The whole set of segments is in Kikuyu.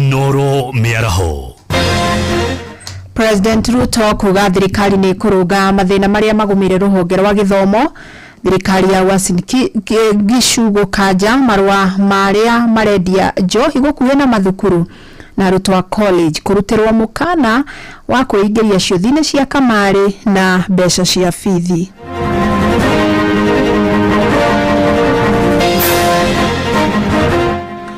Inoro Mĩaraho. President Ruto kuga thirikari nĩ ĩkũrũnga mathĩna marĩa magũmĩire rũhonge rwa gĩthomo. Thirikari ya Uasin Gishu gũkanja marũa marĩa marendia njohi gũkuhĩ na mathukuru na arutwo a college kũrutĩrwo mũkana wa kwĩingĩria ciũthi-inĩ cia kamarĩ na mbeca cia bithi.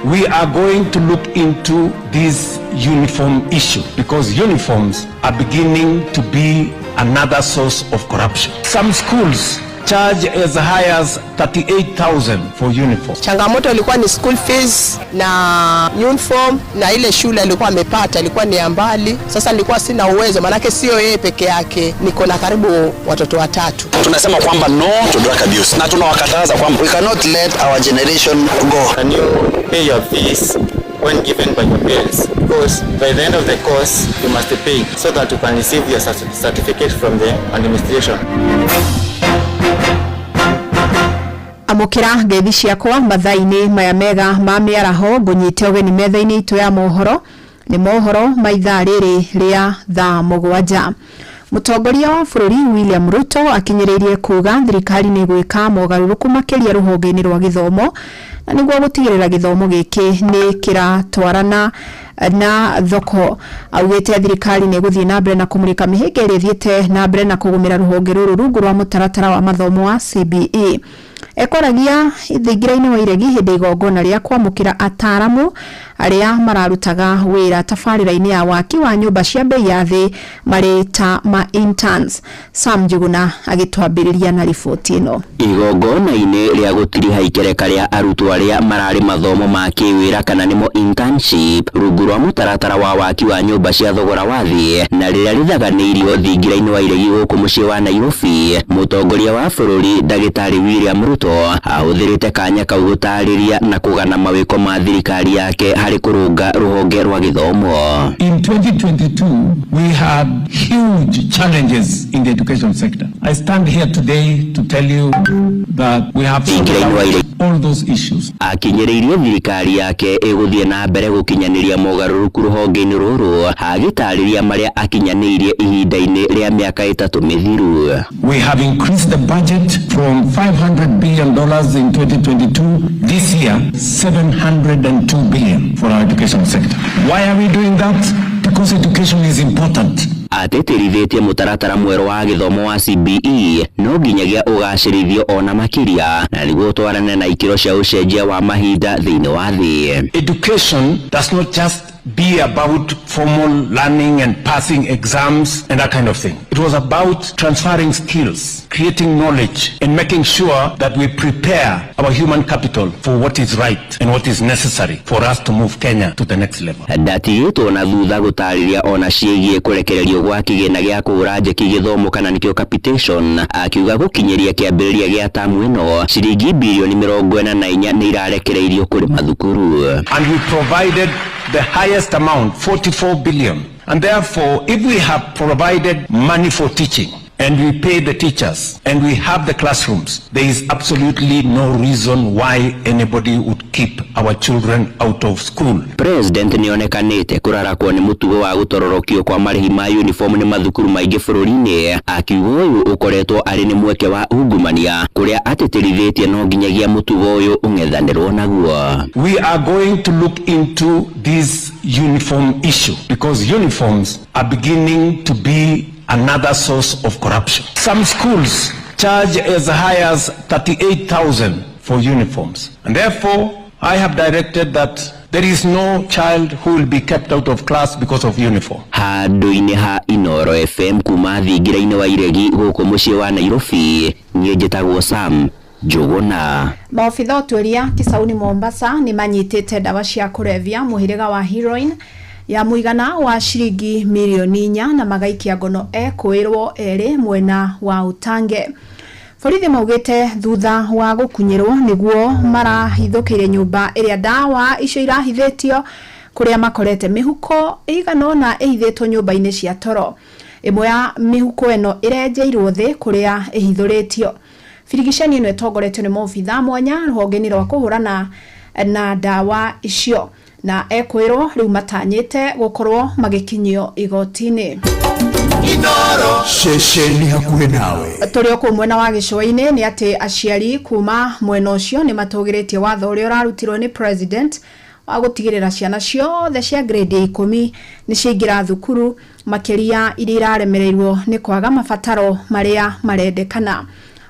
We are going to look into this uniform issue because uniforms are beginning to be another source of corruption. Some schools charge as high as 38,000 for uniforms. Changamoto ilikuwa ni school fees na uniform, na ile shule alikuwa amepata ilikuwa ni ya mbali. Sasa nilikuwa sina uwezo, maanake sio yeye peke yake, niko na karibu watoto watatu. Tunasema kwamba no to drug abuse na tunawakataza kwamba we cannot let our generation go. Can you pay your fees when given by your parents? Because by the end of the course you must pay so that you can receive your certificate from the administration. Amũkĩra ngeithi ciakwa mathaa-inĩ maya mega ma mĩaraho, ngũnyite ũgeni metha-inĩ itũ ya mohoro. Nĩ mohoro ma ithaa rĩrĩ rĩa thaa 7. Mũtongoria wa bũrũri William Ruto akinyĩrĩirie kuga thirikari nĩ gwĩka mogarũrũku makĩria rũhonge-inĩ rwa gĩthomo na nĩguo gũtigĩrĩra gĩthomo gĩkĩ nĩ kĩratwarana na thoko. Augĩte thirikari nĩ ĩgũthiĩ na mbere na kũmũrĩka mĩhĩnga ĩrĩa ĩthiĩte na mbere na kũgũmĩra rũhonge rũrũ rungu rwa mũtaratara wa mathomo wa CBE. Ekwaragia thingira-inĩ wa Iregi hĩndĩ igongona rĩa kwamũkĩra ataramu arĩa mararutaga wĩra tabarĩra-inĩ ya waki wa nyũmba cia bei ya thĩ marĩ ta ma interns. Sam Njuguna agĩtwambĩrĩria na riboti ĩno. Igongona-inĩ rĩa gũtiriha ikereka rĩa arutwo arĩa mararĩ mathomo ma kĩwĩra kana nĩmo internship rungu rwa mũtaratara wa waki wa nyũmba cia thogora wa thĩ na rĩrĩa rĩthaganĩirio thingira-inĩ wa Iregi gũkũ mũciĩ wa Nairobi, mũtongoria wa bũrũri ndagĩtarĩ William Ruto ahũthĩrĩte kanya kau gũtarĩria na kũgana mawĩko ma thirikari yake harĩ kũrũnga rũhonge rwa gĩthomo. In 2022, we had huge challenges in the education sector. I stand here today to tell you that we have sorted out all those issues. Akinyĩrĩirie thirikari yake ĩgũthiĩ na mbere gũkinyanĩria mogarũrũku rũhonge-inĩ rũrũ, agĩtarĩria marĩa akinyanĩirie ihinda-inĩ rĩa mĩaka 3 mĩthiru. We have increased the budget from $500 billion in 2022, this year 702 billion for our education sector. Why are we doing that? Because education is important. Atĩtĩrithĩtie mũtaratara mwerũ wa gĩthomo wa CBE no nginyagia ũgacĩrithio ona makĩria na nĩguo ũtwarane na ikĩro cia ũcenjia wa mahinda thĩinĩ wa thĩ. Education does not just be about formal learning and passing exams and that kind of thing. It was about transferring skills, creating knowledge, and making sure that we prepare our human capital for what is right and what is necessary for us to move Kenya to the next level. Ndatigĩtwo na thutha gũtarĩria ona ciĩgiĩ kũrekererio gwa kĩgĩna gĩa kũgũra njeki gĩthomo kana nĩkĩo capitation, akiuga gũkinyĩria kĩambĩrĩria gĩa tamu ĩno ciringi birioni 44 nĩ irarekereirio kũrĩ mathukuru. And we provided the highest amount, 44 billion. And therefore, if we have provided money for teaching, and we pay the teachers, and we have the classrooms, there is absolutely no reason why anybody would keep our children out of school. President nĩonekanĩte kũrarakwo nĩ mũtugo wa gũtororokio kwa marĩhi ma uniform nĩ mathukuru maingĩ bũrũri-inĩ, akiuga ũyũ ũkoretwo arĩ nĩ mweke wa ungumania kũrĩa atĩtĩrithĩtie no nginyagia mũtugo ũyũ ũng'ethanĩrwo naguo. We are going to look into this uniform issue because uniforms are beginning to be another source of corruption. Some schools charge as high as 38,000 for uniforms. And therefore, I have directed that there is no child who will be kept out of class because of uniform. Handũ-inĩ ha Inoro FM kuma thingira-inĩ wa Iregi gũkũ mũciĩ wa Nairobi, niĩ njĩtagwo Sam Njuguna. Maobitha ũtuĩria Kisauni Mombasa nĩ manyitĩte ndawa cia kũrebia mũhĩrĩga wa heroin ya mũigana wa ciringi mirioni 4 na magaikia ngono ekũĩrwo erĩ mwena wa Utange. Borithi maugĩte thutha wa gũkunyĩrwo nĩguo marahithũkĩire nyũmba ĩrĩa ndawa icio irahithĩtio kũrĩa makorete mĩhuko ĩigana ũna ĩhithĩtwo nyũmba-inĩ cia toro. Ĩmwe ya mĩhuko ĩno ĩrenjeirwo thĩ kũrĩa ĩhithũrĩtio. Birigiceni ĩno ĩtongoretio nĩ maobitha mwanya rũhonge-inĩ rwa kũhũrana na ndawa icio. Na ekwĩrwo rĩu matanyĩte gũkorwo magĩkinyio igoti-inĩ. Ceceni hakuhĩ nawe. Tũrĩ o kũu mwena wa gĩcũa-inĩ, nĩ atĩ aciari kuma mwena ũcio nĩ matũgĩrĩtie watho ũrĩa ũrarutirwo nĩ president wa gũtigĩrĩra ciana ciothe cia grade ya 10 nĩ ciaingĩra thukuru, makĩria iria iraremereirwo nĩ kwaga mabataro marĩa marendekana.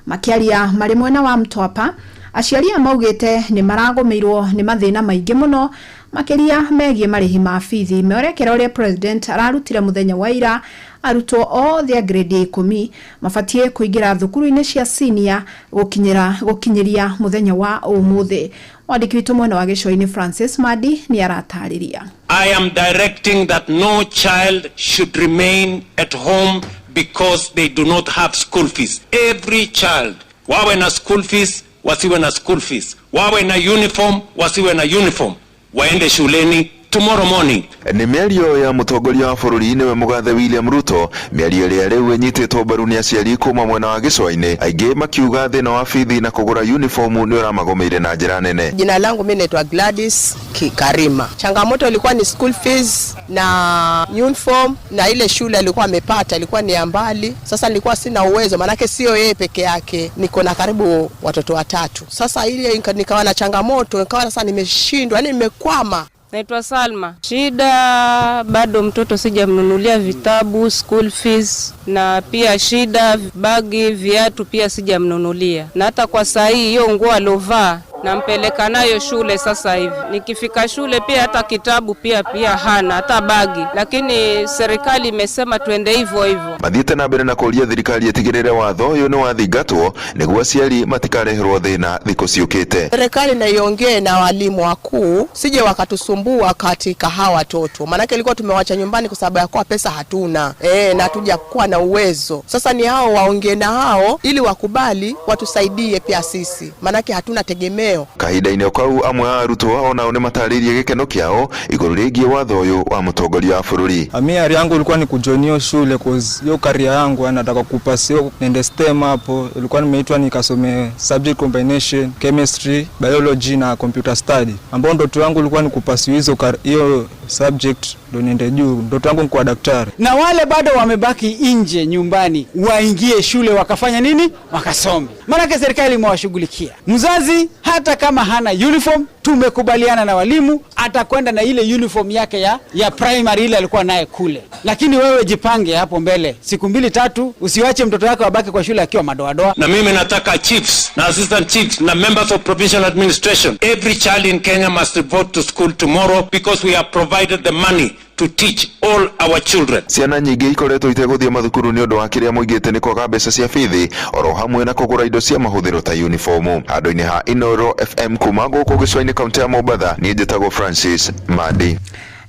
Makĩaria marĩ mwena wa Mtwapa, aciari aya maugĩte nĩ maragũmĩirwo nĩ mathĩna maingĩ mũno, makĩria megiĩ marĩhi ma bithi. Merekera ũrĩa president ararutire mũthenya wa ira, arutwo othe a grade ya 10 mabatiĩ kũingĩra thukuru-inĩ cia senior gũkinyĩria mũthenya wa ũmũthĩ. Mwandĩki witũ mwena wa gĩcũa-inĩ Francis Madi nĩ aratarĩria. I am directing that no child should remain at home because they do not have school fees. Every child, wawe na school fees, wasiwe na school fees, wawe na uniform, wasiwe na uniform, waende shuleni tomorrow morning. Nĩ mĩario ya mũtongoria wa bũrũri, nĩwe mũgathe William Ruto, mĩario ĩrĩa rĩu ĩnyitĩtwo mbaru nĩ aciari kuma mwena wa gĩcũa-inĩ, aingĩ makiuga thĩna wa bithi na kũgũra uniform nĩ ũramagũmĩire na njĩra nene. Jina langu mimi naitwa Gladys Kikarima. Changamoto ilikuwa ni school fees na uniform, na ile shule alikuwa amepata ilikuwa ni ya mbali. Sasa nilikuwa sina uwezo, manake sio yeye peke yake, niko na karibu watoto watatu. Sasa ile nikawa na changamoto, nikawa sasa nimeshindwa, yani nimekwama. Naitwa Salma. Shida bado mtoto sijamnunulia vitabu, school fees, na pia shida bagi, viatu pia sijamnunulia. Na hata kwa saa hii hiyo nguo alovaa nampeleka nayo shule sasa hivi. Nikifika shule pia hata kitabu pia hana, hata bagi. Lakini serikali imesema tuende hivyo hivyo. Mathiĩte na mbere na kũũria thirikari ĩtigĩrĩre watho ũyũ nĩ wathingatwo nĩguo aciari matikareherwo thĩna thikũ ciũkĩte. Serikali na iongee na walimu wakuu, sije wakatusumbua katika hawa watoto. Maanake ilikuwa tumewacha nyumbani kwa sababu ya kuwa pesa hatuna. Na hatujakuwa na uwezo. Sasa ni hao waongee na hao ili wakubali watusaidie pia sisi. Maanake hatuna tegemeo. Kahinda-inĩ kau, amwe a arutwo onao nĩ matarĩirie gĩkeno kĩao igũrũ rĩgiĩ watho ũyũ wa mũtongoria wa bũrũri. Mi ari yangu ilikuwa ni kujoin hiyo shule, cause hiyo career yangu nataka kupass hiyo nende STEM hapo. Ilikuwa nimeitwa nikasome subject combination, chemistry, biology na computer study, ambao ndoto yangu ilikuwa ni kupass hizo hiyo subject ndo niende juu. Ndoto yangu ni kuwa daktari. Na wale bado wamebaki nje nyumbani waingie shule wakafanya nini? Wakasome. Maanake serikali imewashughulikia. Mzazi hata kama hana uniform, tumekubaliana na walimu atakwenda na ile uniform yake ya primary ile alikuwa naye kule. Lakini wewe jipange hapo mbele, siku 2-3, usiwache mtoto wako abaki kwa shule akiwa madoadoa. Na mimi nataka chiefs na assistant chiefs na members of provincial administration. Every child in Kenya must report to school tomorrow because we have provided the money to teach all our children. Ciana nyingĩ ikoretwo itegũthiĩ mathukuru nĩ ũndũ wa kĩrĩa moigĩte nĩ kwaga mbeca cia bithi oro hamwe na kũgũra indo cia mahũthĩro ta uniform. Handũ-inĩ ha Inoro FM kuma gũkũ gĩcũa-inĩ, kaunti ya Mombatha, niĩ njĩtagwo Francis Mandi.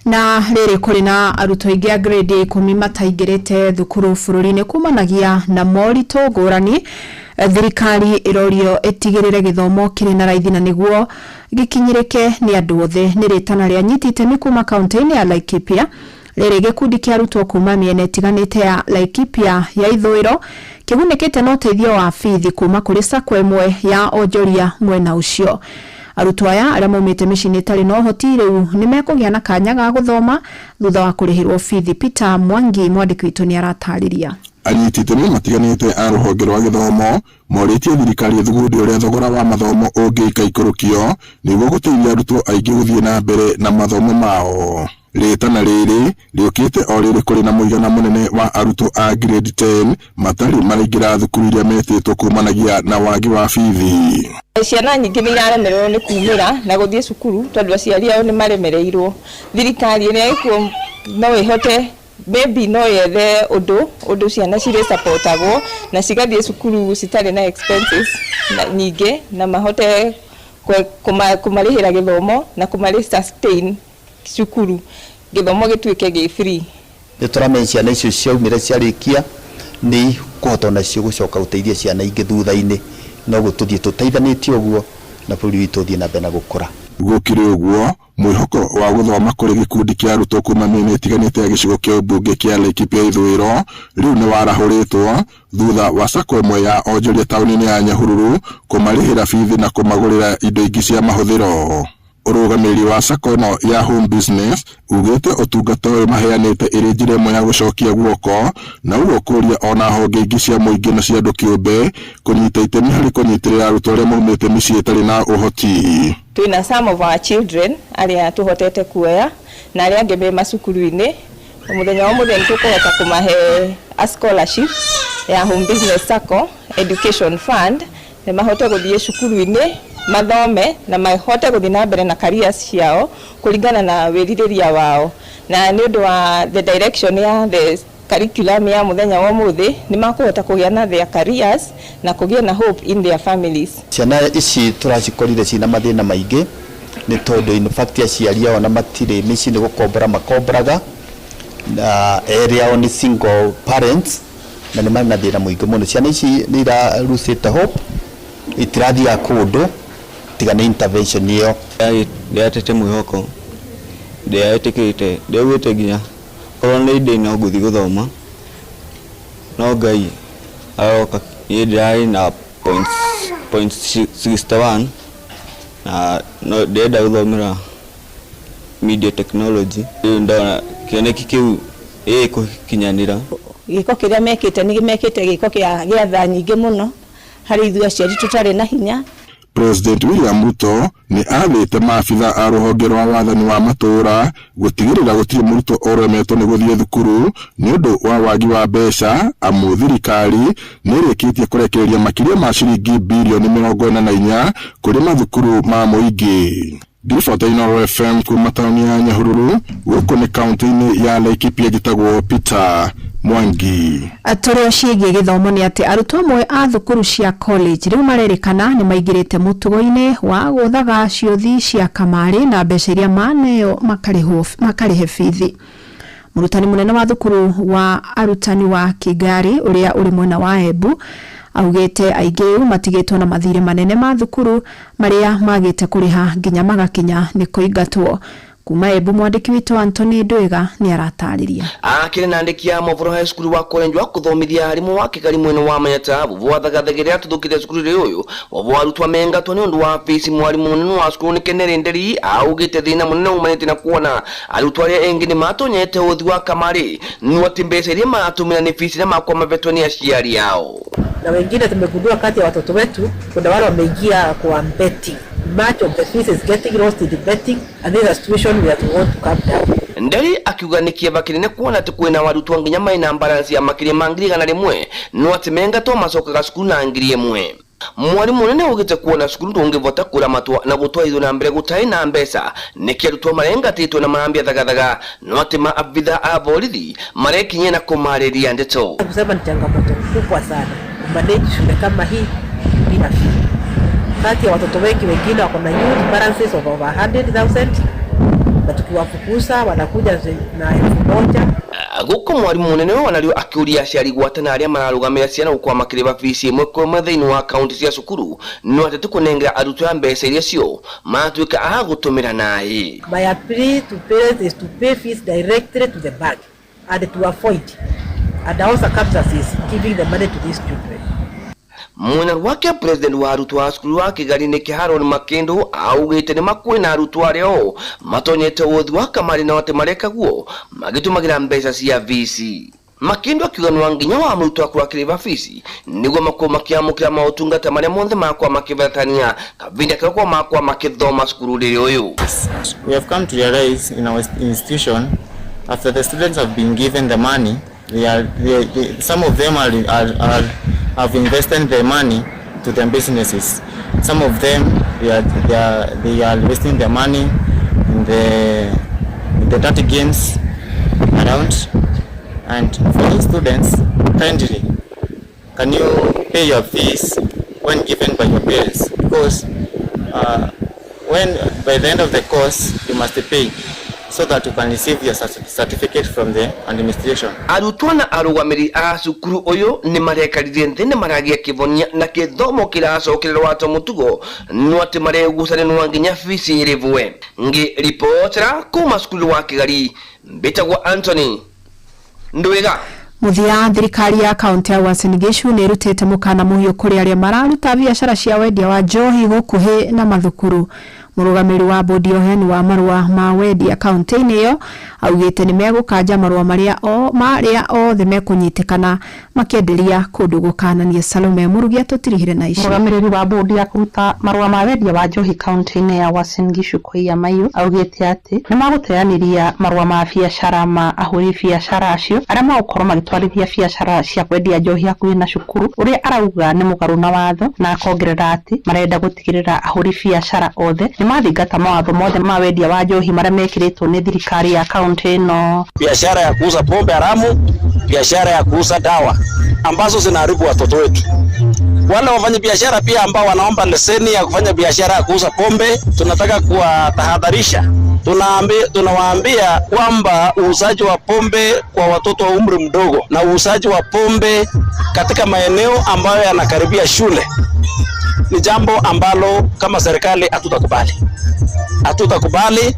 Na rĩrĩ, kũrĩ na arutwo aingĩ a grade 10 mataingĩrĩte thukuru bũrũri-inĩ kumanagia na moritũ ngũrani. Thirikari ĩrorio ĩtigĩrĩre gĩthomo kĩrĩ na raithi na nĩguo gĩkinyĩrĩke nĩ andũ othe. Nĩ rĩtana rĩa nyiti itemi kuma kaunti-inĩ ya Laikipia. Rĩrĩ gĩkundi kĩa arutwo kuma mĩena ĩtiganĩte ya Laikipia ya ithũĩro kĩgunĩkĩte na ũteithio wa bithi kuma kũrĩ sacco ĩmwe ya onjoria mwena ũcio. Arutwo aya arĩa maumĩte mĩciĩ-inĩ ĩtarĩ na ũhoti rĩu nĩ mekũgĩa na kanya ga gũthoma thutha wa kũrĩhĩrwo bithi. Peter Mwangi, mwandĩki witũ, nĩ aratarĩria. Anyiti itemi matiganĩte a rũhonge rwa gĩthomo morĩtie thirikari ĩthugunde ũrĩa thogora wa mathomo ũngĩikaikũrũkio nĩguo gũteithia arutwo aingĩ gũthiĩ na mbere na mathomo mao. Rĩtana rĩrĩ rĩũkĩte o rĩrĩ kũrĩ na mũigana mũnene wa arutwo a grade 10 matarĩ maraingĩra thukuru iria metĩtwo kumanagia na wagi wa bithi. Ciana nyingĩ nĩ iraremererwo nĩ kumĩra na gũthiĩ cukuru tondũ aciari ao nĩ maremereirwo. Thirikari ĩrĩa ĩkuo no ĩhote, maybe no yethe ũndũ ciana cirĩ supportagwo na cigathiĩ cukuru citarĩ na expenses na nyingĩ, na mahote kũmarĩhĩra gĩthomo na kũmarĩ sustain cukuru, gĩthomo gĩtuĩke gĩ free. Nĩ tũramenya ciana icio ciaumĩra ciarĩkia nĩ kũhota onacio gũcoka gũteithia ciana ingĩ thutha-inĩ. Noguo tũthiĩ tũteithanĩtie ũguo na bũrũri witũ ũthiĩ na mbere na gũkũra. Gũkĩrĩ ũguo, mwĩhoko wa gũthoma kũrĩ gĩkundi kĩa arutwo kuma mĩena ĩtiganĩte ya gĩcigo kĩa ũmbunge kĩa Laikipia ithũĩro rĩu nĩ warahũrĩtwo thutha wa sacco ĩmwe ya onjoria taũni-inĩ ya Nyahururu kũmarĩhĩra bithi na kũmagũrĩra indo ingĩ cia mahũthĩro. Ũrũgamĩrĩri wa sacco ĩno ya Home Business ugĩte ũtungata ũyũ maheanĩte ĩrĩ njĩra ĩmwe ya gũcokia guoko na ũguo kũria ona honge ingĩ cia mũingĩ na cia andũ kĩũmbe kũnyita itemi harĩ kũnyitĩrĩra arutwo arĩa maumĩte mĩciĩ ĩtarĩ na ũhoti. Twina some of our children arĩa tũhotete kuoya na arĩa angĩ me macukuru-inĩ. Mũthenya wa ũmũthĩ nĩ tũkũhota kũmahe a scholarship ya Home Business Sacco Education Fund nĩ mahote gũthiĩ cukuru-inĩ mathome na mahote gũthiĩ na mbere na careers ciao kũringana na wĩrirĩria wao, na nĩ ũndũ wa the direction ya the curriculum ya mũthenya wa ũmũthĩ nĩ makũhota kũgĩa na their careers na kũgĩa na hope in their families. Ciana ici tũracikorire cina mathĩna maingĩ nĩ tondũ in fact aciari ao na matirĩ mĩciĩ nĩ gũkombora makomboraga na erĩ ao nĩ single parents na nĩ marĩ na thĩna mũingĩ mũno. Ciana ici nĩ irarucĩte hope, itirathiaga kũndũ tiga nĩ intervention ĩyo. Ndĩratete mwĩhoko, ndĩretĩkĩrĩte, ndĩraugĩte nginya korwo nĩ ndĩ no ngũthiĩ gũthoma, no Ngai aroka. Niĩ ndĩrarĩ na point 61 na no ndĩrenda gũthomera media technology. Rĩu ndona kĩoneki kĩu gĩgũkinyanĩra. Gĩko kĩrĩa mekĩte nĩ mekĩte gĩko gĩa tha nyingĩ mũno harĩ ithuĩ aciari tũtarĩ na hinya. President William Ruto nĩ athĩte maabitha a rũhonge rwa wathani wa matũũra gũtigĩrĩra gũtirĩ mũrutwo ũremetwo nĩ gũthiĩ thukuru nĩ ũndũ wa wagi wa mbeca, amu thirikari nĩ ĩrĩkĩtie kũrekereria makĩria ma ciringi birioni 44 kũrĩ mathukuru ma mũingĩ. Ngiribota Inooro FM kuma taũni ya Nyahururu, gũkũ nĩ kaunti-inĩ ya Laikipia, njĩtagwo Peter Mwangi. Tũrĩ o ciĩgiĩ gĩthomo nĩ atĩ arutwo amwe a thukuru cia college rĩu marerĩkana nĩ maingĩrĩte mũtugo-inĩ wa gũthaga ciũthi cia kamarĩ na mbeca iria maneo makarĩhe bithi. Mũrutani mũnene wa thukuru wa arutani wa Kigari ũrĩa ũrĩ mwena wa Embu augĩte aingĩ rĩu matigĩtwo na mathirĩ manene ma thukuru marĩa magĩte kũrĩha nginya magakinya nĩ kũingatwo. Kuma Embu mwandĩki witũ Anthony Ndwiga nĩ aratarĩria. Akĩrĩ na andĩki a mohoro he cukuru wa college wa kũthomithia arimũ wa Kĩgari mwena wa Manyata vuvu wa thagathagĩrĩa atuthũkire cukuru ũyũ vovo arutwo mengatwo nĩ ũndũ wa bici. Mwarimu mũnene wa cukuru nĩ Kenere Nderi augĩte thĩna mũnene umanĩte na kuona arutwo arĩa engĩ nĩ matonyete ũthi wa kamarĩ no atĩ mbeca iria maratũmĩra nĩ bici na makwa mavetwo nĩ aciari ao. Na wengine tumegundua kati ya watoto wetu kuna wale wameingia kwa betting. Much of the fees is getting lost in the betting, and this is a situation we have to want to calm down. Nderi akiuga nĩ kĩeva kĩnene kuona atĩ kwĩna arutwo nginya maina balance ya makĩria ma 100,000 no atĩ mengatwo macokaga cukuru na 1,000. Mwarimu munene ugite kuona cukuru ndungivota kuramatwo na gutwarithwo na mbere gutai na mbeca niki arutwo marengatitwo na marambia thagathaga no ati maabitha a borithi marekinyia na kumariria ndeto. Kusema ni changamoto kubwa sana kumanage shule kama hii bila fee. Kati ya watoto wengi, wengine wako na huge balances of over 100,000 na tukiwafukuza wanakuja na 1,000. Guku mwarimu munene wanario akiuria aciari gwatana aria mararugamira ciana gukwa makiriba fees imwe kwa ĩmwe thiini wa kaunti cia cukuru no atĩ ti kunengera arutwo a mbeca iria cio matuika a gutumira naĩ. My appeal to parents is to pay fees directly to the bank and to avoid under all circumstances giving the money to these children. Mwena wake president wa arutwo a cukuru wa Kigari nĩ Haron Makindu augĩte nĩ makwĩna arutwo arĩa o matonyete ũthi wa kamari na atĩ mareka guo magĩtũmagĩra mbeca cia VC. Makindu akiuga nĩ nginya wa mũrutwo akorwo akĩrĩba bici nĩguo makorwo makĩamũkĩra maũtungata marĩa mothe makwa makĩbatania kavinda karĩa kwa makwa makĩthoma cukuru rĩrĩ ũyũ. We have come to realize in our institution, after the students have been given the money, some of them have invested their money to their businesses. Some of them they are investing their money in the dirty games around. And for those students, kindly, can you pay your fees when given by your parents? Because when by the end of the course you must pay so that you can receive your certificate from the administration. Arutwo na arũgamĩrĩri a cukuru ũyũ nĩ marekarire nthĩ nĩ maragia kĩvonia na gĩthomo kĩracokererwo atĩ mũtugo no atĩ maregucania no nginya bici ĩrĩbwe. Ngĩ ripotera kuma cukuru wa Kigari mbĩtagwo Anthony Ndwiga. Muthia, thirikari ya kaunti ya Uasin Gishu nĩ ĩrutĩte mũkana mũhiũ kũrĩ arĩa mararuta biacara cia wendia wa njohi gũkuhĩ na mathukuru. Mũrũgamĩrĩri wa bodi ya ũheani wa marũa ma wendia kaunti-inĩ ĩyo augĩte nĩ megũkanja marũa marĩa marĩa othe mekũnyitĩkana makĩenderia kũndũ gũkananie. Salome Murugi atũtirihire na ici. Mũrũgamĩrĩri wa bodi ya kũruta marũa ma wendia wa njohi kaunti-inĩ ya Uasin Gishu Koiya Maiyo augĩte atĩ nĩ magũteanĩria marũa ma biacara ma ahũri biacara acio arĩa magũkorwo magĩtwarithia biacara cia kwendia njohi hakuhĩ na cukuru, ũrĩa arauga nĩ mũgarũ na watho, na akongerera atĩ marenda gũtigĩrĩra ahũri biacara othe nĩ mathingata mawatho mothe ma wendia wa njohi marĩa mekĩrĩtwo nĩ thirikari ya kaunti ĩno. Biashara ya kuuza pombe haramu, biashara ya kuuza dawa ambazo zinaharibu watoto wetu. Wale wafanya biashara pia ambao wanaomba leseni ya kufanya biashara ya kuuza pombe, tunataka kuwatahadharisha. Tunawaambia kwamba uuzaji wa pombe kwa watoto wa umri mdogo na uuzaji wa pombe katika maeneo ambayo yanakaribia shule ni jambo ambalo kama serikali hatutakubali. Hatutakubali,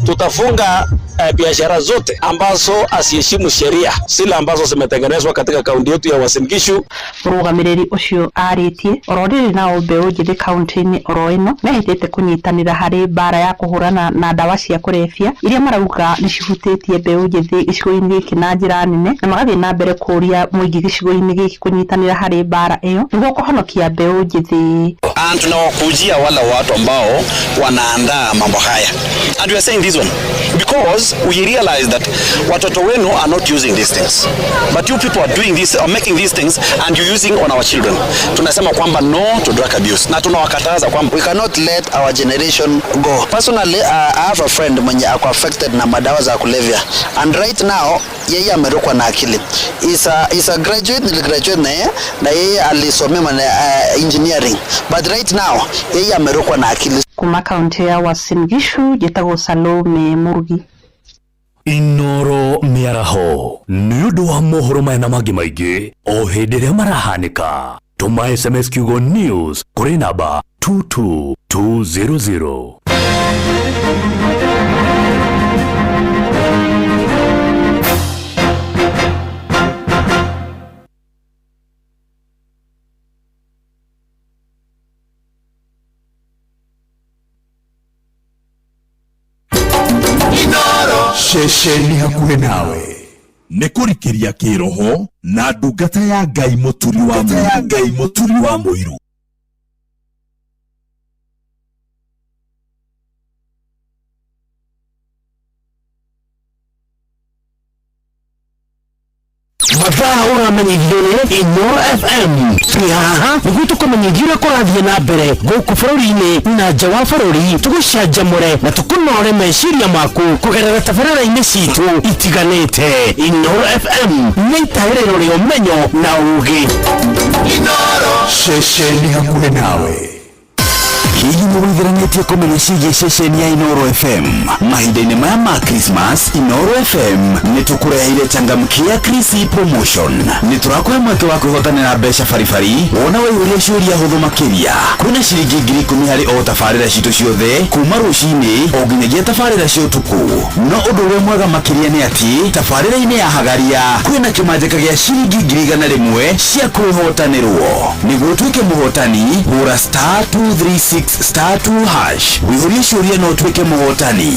tutafunga biashara zote ambazo asiheshimu sheria zile ambazo zimetengenezwa katika kaunti yetu ya Uasin Gishu. Mũrũgamĩrĩri ũcio arĩtie oro rĩrĩ nao mbeũ njĩthĩ kaunti-inĩ oro ĩno mehĩtĩte kũnyitanĩra harĩ mbara ya kũhũrana na ndawa cia kũrebia iria marauga nĩ cihutĩtie mbeũ njĩthĩ gĩcigo-inĩ gĩkĩ na njĩra nene, na magathiĩ na mbere kũũria mũingĩ gĩcigo-inĩ gĩkĩ kũnyitanĩra harĩ mbara ĩyo nĩguo kũhonokia mbeũ njĩthĩ. And tunawakujia wale watu ambao wanaandaa mambo haya. And we are saying this one because we realize that watoto wenu are not using these things, but you people are doing this, are making these things and you're using on our children. Tunasema kwamba no to drug abuse, na tunawakataza kwamba we cannot let our generation go. Personally, I have a friend mwenye ako affected na madawa za kulevya, and right now yeye amerukwa na akili. Is a graduate, niligraduate na yeye, na yeye alisomea engineering, but right now yeye amerukwa na akili. Kuma kaunti ya Uasin Gishu njĩtagwo Salome Murugi. Inoro mĩaraho nĩ ũndũ wa mohoro maya na mangĩ maingĩ o hĩndĩ ĩrĩa marahanĩka. Tũma SMS kiugo news kũrĩ namba 22200. Ceceni hakuhĩ nawe nĩ kũrikĩria kĩroho na ndungata ya Ngai mũturi wa Ngai mũturi wa mũiru. Mathaa ũramenyithio nĩ Inooro FM. Twĩ haha nĩguo tũkũmenyithie ũrĩa kũrathiĩ na mbere gũkũ bũrũri-inĩ na nja wa bũrũri, tũgũcanjamũre na tũkũnore meciria maku kũgerera tabarĩra-inĩ citũ itiganĩte. Inooro FM nĩ itaĩrĩro rĩa ũmenyo na ũũgĩ. Ceceni hakuhĩ nawe. Hihi nĩ wĩtheranĩtie kũmenya ciĩgiĩ ceceni ya Inooro FM? Mahinda-inĩ maya ma Christmas, Inooro FM nĩ tũkũreheire changamkia Krisi promotion. Nĩ tũrakũhe mweke wa kwĩhotanĩra mbeca baribari wona waihũria ciũria hũthũ makĩria. Kwĩna ciringi 10,000 harĩ o tabarĩra citũ ciothe kuma rũcinĩ o nginyagia tabarĩra cia ũtukũ. No ũndũ ũrĩa mwega makĩria nĩ atĩ tabarĩra-inĩ ya Hagaria kwĩna kĩmanjĩka gĩa ciringi 100,000 cia kwĩhotanĩrwo. Nĩguo ũtuĩke mũhotani, hũra star 236 star 2 hash wĩihũrie ciũria na ũtuĩke mũhotani.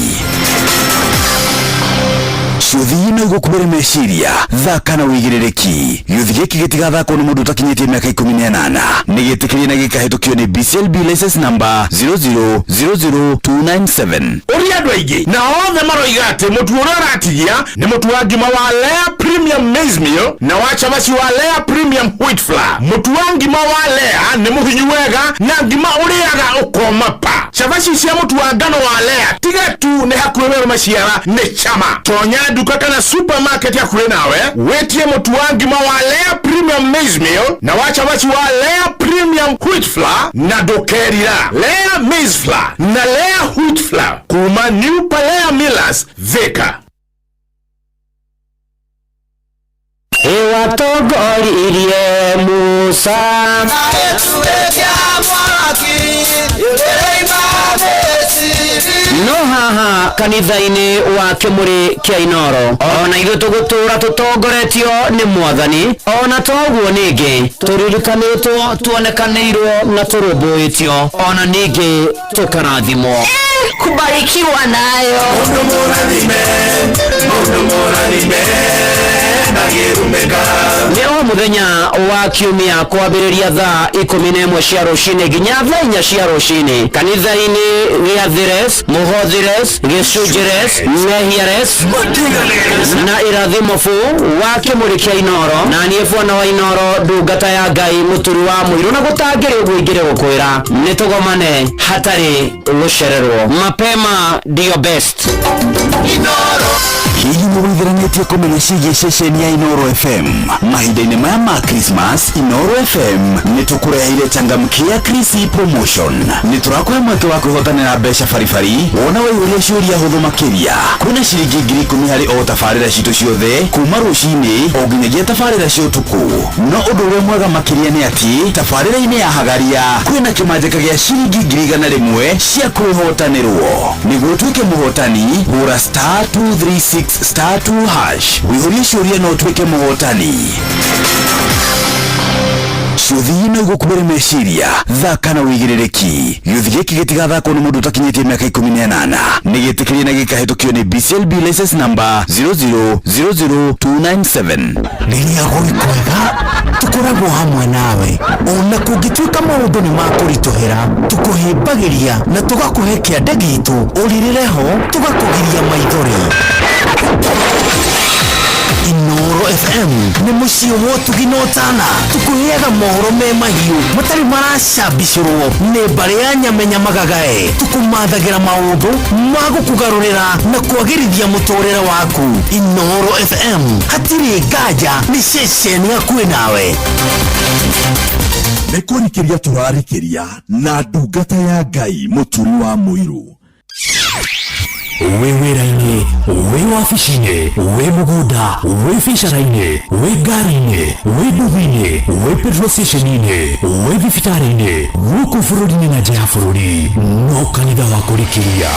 Ciũthi no igũkuĩre meciria, thaka na wĩigĩrĩrĩki. Gĩũthi gĩkĩ gĩtigathakwo nĩ mũndũ ũtakinyĩtie mĩaka 18. Nĩ gĩtĩkĩrie na gĩkahĩtũkio nĩ BCLB license number 0000297. Ũria andũ aingĩ na othe maroiga atĩ mũtu ũrĩa ũratigia nĩ mũtu wa ngima wa Lea Premium Maize Meal na wa cabaci wa Lea Premium Wheat Flour. Mũtu wa ngima wa Lea nĩ mũhinyu wega na ngima ũrĩaga ũkoma pa. Cabaci cia mũtu wa ngano wa Lea tiga tu nĩ hakuhĩ werũ maciara nĩ chama. Tonya nduka kana supermarket hakuhĩ nawe wĩtie mũtu wa ngima wa Lea Premium Maize Meal na wa cabaci wa Lea Premium Wheat Flour na ndũkerira. Lea Maize Flour na Lea Wheat Flour kuma New Palea Millers, Thika. Ĩwatongoririe Musa no haha Haha kanitha-inĩ wa kĩmũrĩ kĩa Inoro. Ona ithuĩ tũgũtũra tũtongoretio nĩ Mwathani. Ona toguo ningĩ tũririkanĩtwo, tuonekanĩirwo na tũrũmbũĩtio, ona ningĩ tũkarathimwo. Kubarikiwa nayo. Mundu mũrathime, mundu mũrathime, ndangĩrumĩka. Nĩ o mũthenya wa kiumia kwambĩrĩria thaa 11 cia rũcinĩ nginya thaa 4 cia rũcinĩ kanitha-inĩ gĩa Thires, Mũhothires, Gĩcunjĩres, Mehiares na Irathimo bũ wa kĩmũrĩ kĩa Inoro, na niĩ bwana wa Inoro, ndungata ya Ngai, mũturi wa mũirũ, na gũtangĩrĩ ũguo ingĩrĩ gũkwĩra nĩ tũgomane hatarĩ gũcererwo. Mapema ndio best. Hihi nĩ wĩtheranĩtie kũmenya ciĩgiĩ ceceni ya Inoro FM? Mahinda-inĩ maya ma Christmas, Inoro FM nĩ tũkũreheire changamkia Krisi promotion. Nĩ tũrakũhe mweke wa kwĩhotanĩra mbeca baribari wona waihũria ciũria hũthũ makĩria. Kwĩna ciringi 10,000 harĩ o tabarĩra citũ ciothe kuma rũcinĩ o nginyagia tabarĩra cia ũtukũ. No ũndũ ũrĩa mwega makĩria nĩ atĩ tabarĩra-inĩ ya Hagaria kwĩna kĩmanjĩka gĩa ciringi 100,000 cia kwĩhotanĩrwo. Nĩguo ũtuĩke mũhotani, hũra star 236 star 2 hash wĩihũrie ciũria na ũtuĩke mũhotani. Ciũthi no igũkuĩre meciria, thaka na wĩigĩrĩrĩki. Gĩũthi gĩkĩ gĩtigathakwo nĩ mũndũ ũtakinyĩtie mĩaka 18. Nĩ gĩtĩkĩrie na gĩkahĩtũkio nĩ BCLB license number 0000297. Rĩrĩa gwĩ kwega tũkoragwo hamwe nawe, ona kũngĩtuĩka maũndũ nĩ makũritũhĩra, tũkũhĩmbagĩria na tũgakũhe kĩande gitũ, ũrĩrĩre ho tũgakũgiria maithori. Inoro FM nĩ mũciĩ wa ũtugi na ũtana, tũkũheaga mohoro me mahiũ matarĩ maracambicũrwo nĩ mbarĩ ya nyamenya magagae, tũkũmathagĩra maũndũ ma gũkũgarũrĩra na kwagĩrithia mũtũrĩre waku. Inoro FM hatirĩ nganja nĩ ceceni hakuhĩ nawe. Nĩ kũrikĩria tũrarikĩria na ndungata ya Ngai mũturi wa mũirũ. Wĩ wĩra-inĩ, wĩ wabici-inĩ, wĩ mũgũnda, wĩ biacara-inĩ, wĩ ngari-inĩ, wĩ nduthi-inĩ, wĩ petrol station-inĩ, wĩ thibitarĩ-inĩ, gũkũ bũrũri-inĩ na nja ya bũrũri, no kanitha wa kũrikĩria.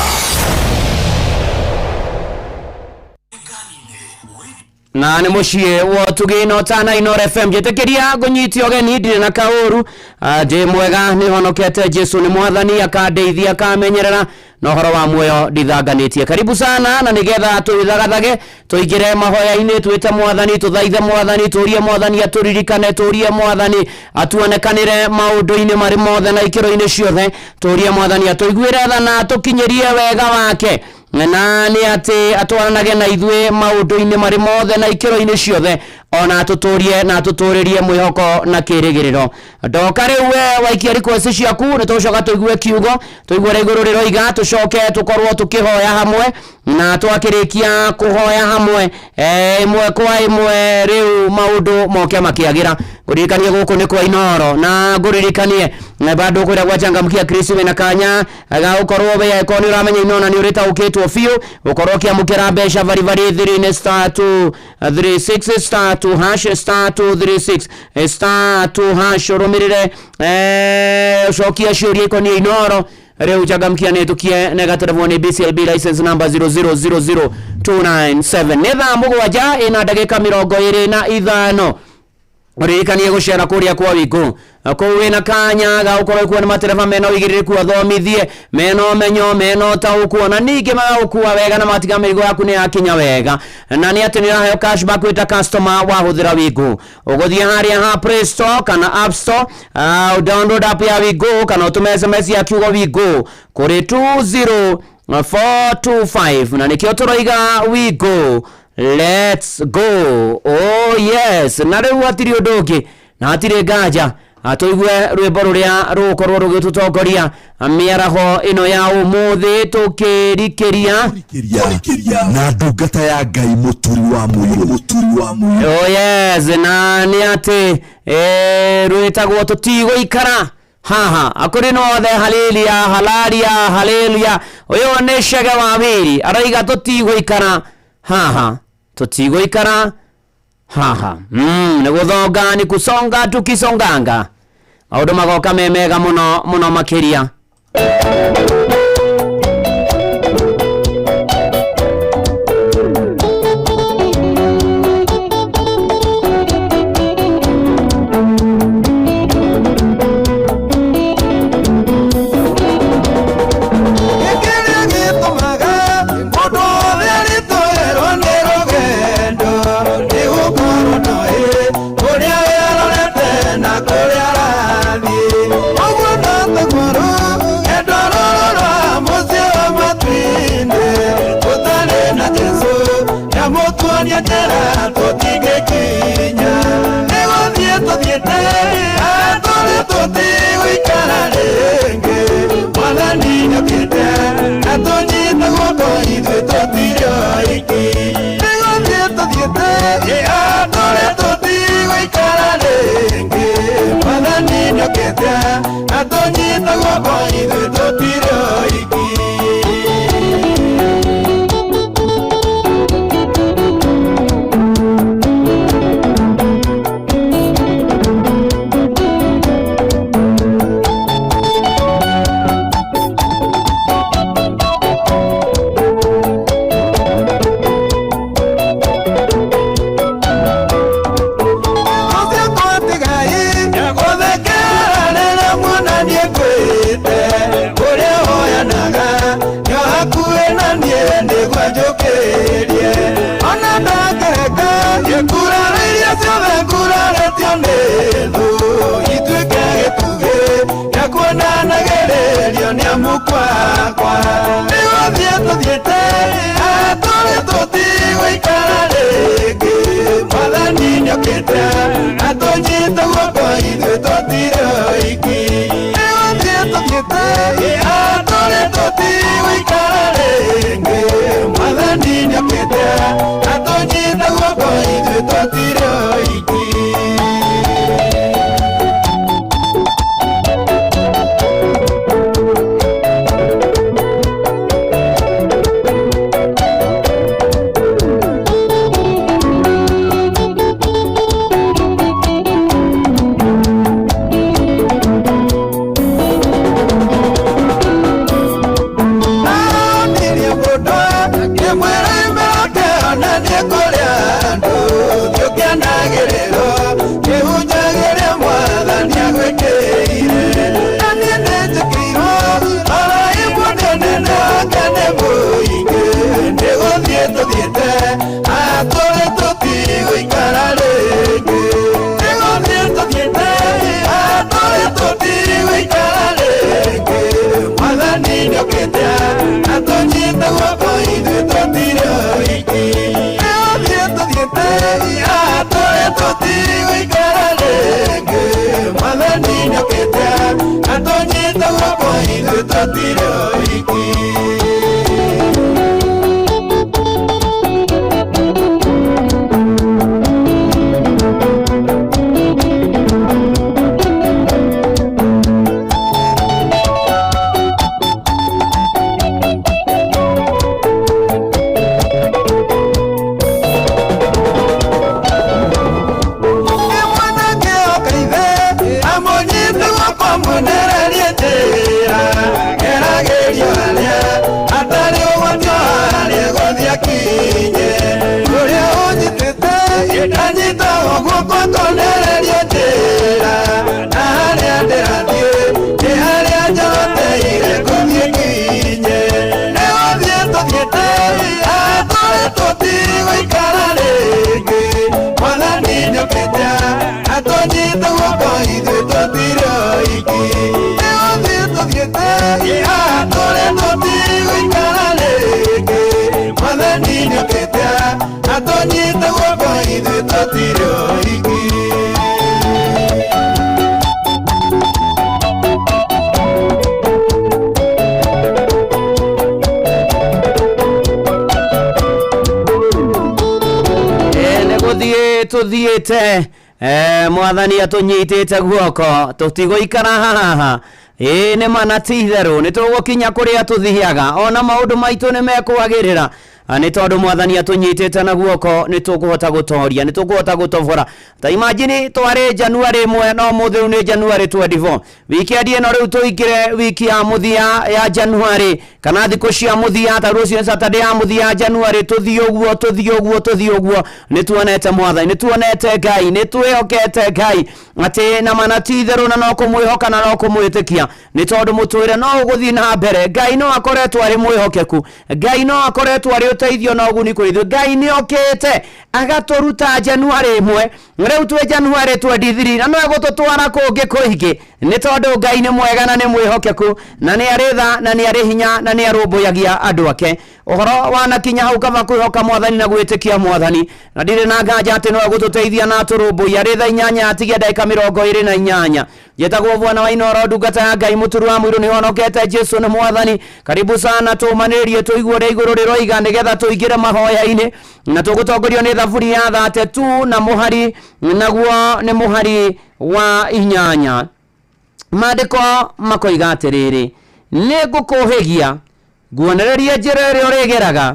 Na nĩ mũciĩ wa ũtugi na ũtana Inoro FM. Njĩtĩkĩria ngũnyite ũgeni, ndirĩ na kaũru, ndĩ mwega, nĩ honokete, Jesu nĩ mwathani, akandeithia, akamenyerera na ũhoro wa muoyo ndithanganĩtie. Karibu sana, na nĩgetha tũithagathage tũingĩre mahoya-inĩ, twĩte mwathani, tũthaithe mwathani, tũrie mwathani atũririkane, tũrie mwathani atuonekanĩre maũndũ-inĩ marĩ mothe na ikĩro-inĩ ciothe, tũrie mwathani atũiguĩre tha na atũkinyĩrie wega wake, na nĩ atĩ atwaranage na ithuĩ maũndũ-inĩ marĩ mothe na ikĩro-inĩ ciothe, ona atũtũrie na atũtũrĩrie mwĩhoko na kĩrĩgĩrĩro. Ndoka rĩu we waikia request ciaku, nĩ tũgũcoka tũigue kiugo, tũigue ũrĩa igũrũ rĩroiga, tũcoke tũkorwo tũkĩhoya hamwe, na twakĩrĩkia kũhoya hamwe, ĩmwe kwa ĩmwe rĩu maũndũ moke makĩagĩra. Ngũririkanie gũkũ nĩ kwa Inoro, na ngũririkanie bado kũrĩa gwa changamkia Kristo wĩna kanya ga gũkorwo we angĩkorwo nĩ ũramenya Inoro nĩ ũrĩtaũkĩtwo biũ, ũkorwo ũkĩamũkĩra mbeca baribari thiri-inĩ star 236 star 2 hash star 236 star 2 hash, ũrũmĩrĩre, ũcokie ciũria ikoniĩ Inoro. Rĩu changamkia nĩ tũkie negaterevwo nĩ BCLB license number 0000297. Nĩ thaa 7 ĩna ndagĩka 25. Ũririkanie gũcera kũrĩa kwa Wingũ, kũu wĩna kanya ga gũkorwo ũkuo nĩ matereba mena ũigĩrĩrĩku, athomithie mena ũmenyo, mena ũtaũku, ona ningĩ magagũkua wega na matiga mĩrigo yaku nĩ yakinya wega, na nĩ atĩ nĩ ũraheo cashback wĩ ta customer wahũthĩra Wingũ. Ũgũthiĩ harĩa ha Play Store kana App Store, download app ya Wingũ kana ũtũme SMS ya kiugo Wingũ kũrĩ 20425, na nĩkĩo tũroiga Wingũ, let's go. Oh yes, na rĩu hatirĩ ũndũ ũngĩ na hatirĩ nganja, tũigue rwĩmbo rũrĩa rũgũkorwo rũgĩtũtongoria mĩaraho ĩno ya ũmũthĩ tũkĩrikĩria na ndungata ya Ngai mũturi wa mũirũ, mũturi wa mũirũ. Oh yes, na nĩ atĩ rwĩtagwo tũtigũikara haha akũrĩ nothe, haleluya, halaria, haleluya. Ũyũ nĩ Chege wa Wĩri aroiga tũtigũikara haha, tũtigũikara haha. Nĩ gũthonga, nĩ kusonga, tukisonganga maũndũ magoka me mega mũno mũno makĩria. Tũngĩgeranĩria njĩra tũtingĩkinya. Nĩ gũthiĩ tũthiĩte, atũrĩ tũtigũikara rĩngĩ. Mwathani nĩokĩte, atũnyite guoko ithuĩ tũtirĩ oiki. Nĩ gũthiĩ tũthiĩte, atũrĩ tũtigũikara rĩngĩ. Mwathani nĩokĩte, atũnyite guoko ithuĩ tũtirĩ oiki. Nĩgũthiĩ tũthiĩte, atũrĩ tũtigũikara rĩngĩ. Mwathani nĩokĩte, atũnyite guoko ithuĩ tũtirĩ oiki. Nĩgũthiĩ tũthiĩte, atũrĩ tũtigũikara rĩngĩ. Mwathani nĩokĩte, atũnyite guoko ithuĩ tũtirĩ oiki. Amirie mũndũ ngĩmwĩra imĩroke ona niĩ kũrĩa andũ thiũkĩanagĩrĩrwo kĩhunjagĩria mwathani agwĩkĩire na niĩ nĩnjĩkĩirwo oro imwe nene wake nĩ mũingĩ nĩgũthiĩ tũthiĩte atũrĩ tũtigũikara rĩngĩ nĩgũthiĩ tũthiĩte atũrĩ tũtigũikara rĩngĩ mwathani nĩokĩte atũnyite guoko ithuĩ tũtirĩ oiki nĩgũthiĩ tũthiĩte atũrĩ tũtigũikara rĩngĩ mwathani nĩokĩte atũnyite guoko ithuĩ tũtirĩ oiki. Mwanake okaithe amũnyite guoko muonererie njĩra geragĩrio harĩa atarĩ ũgwati o harĩa gũthiĩ akinye ũrĩa ũnyitĩte ndanyitagwo guoko akonererie njĩra na harĩa ndĩrathiĩ nĩ harĩa njoteire gũthiĩ nginye nĩgũthiĩ tũthiĩte atũrĩ tũtigũikara rĩngĩ mwathani nĩokĩte atũnyite guoko ithuĩ tũtirĩ oiki nĩgũthiĩ tũthiĩte atũrĩ tũtigũikara rĩngĩ mwathani nĩokĩte atũnyite guoko ithuĩ tũtirĩ oiki. Nĩ gũthiĩ tũthiĩte mwathani atũnyitĩte guoko tũtigũikara haha ĩĩ nĩ mana ti itherũ nĩ tũgũkinya kũrĩa tũthiaga ona maũndũ maitũ nĩ mekwagĩrĩra nĩ tondũ mwathani atũnyitĩte na guoko nĩ tũkũhota gũtoria nĩ tũkũhota gũtobora ta imagine twarĩ January 1 no mũthĩ rĩu nĩ January 24 wikendi ĩno rĩu tũingĩre wiki ya mũthia ya January kana thikũ cia mũthia ta rũciũ nĩ Saturday ya mũthia ya January tũthiĩ ũguo tũthiĩ ũguo tũthiĩ ũguo nĩ tuonete mwathani nĩ tuonete Ngai nĩ twĩhokete Ngai atĩ na mana ti itherũ na no kũmwĩhoka na no kũmwĩtĩkia nĩ tondũ mũtũrĩre no ũgũthiĩ na mbere Ngai no akoretwo arĩ mwĩhokeku Ngai no akoretwo arĩ ũteithio na ũguni kũrĩ ithuĩ Ngai nĩ okĩte agatũruta January 1 rĩu twĩ January 23 na no egũtũtwara kũngĩ kũingĩ nĩ tondũ Ngai nĩ mwega na nĩ mwĩhokeku na nĩ arĩ tha na nĩ arĩ hinya na nĩ arũmbũyagia andũ ake. Ũhoro wanakinya hau kaba kwĩhoka Mwathani na gwĩtĩkia Mwathani, na ndirĩ na nganja atĩ no egũtũteithia na atũrũmbũiye. Arĩ thaa 8 atigia ndagĩka 28. Njĩtagwo Bwana wa Inooro, ndungata ya Ngai, mũturu wa mũirũ, nĩhonokete, Jesu nĩ Mwathani. Karibu sana, tũmanĩrĩrie tũigue ũrĩa igũrũ rĩroiga nĩgetha tũingĩre mahoya-inĩ, na tũgũtongorio nĩ thaburi ya 32 na mũhari naguo nĩ mũhari wa 8. Maandĩko makoiga atĩrĩrĩ, nĩ ngũkũhĩgia nguonererie njĩra ĩrĩa ũrĩgeraga,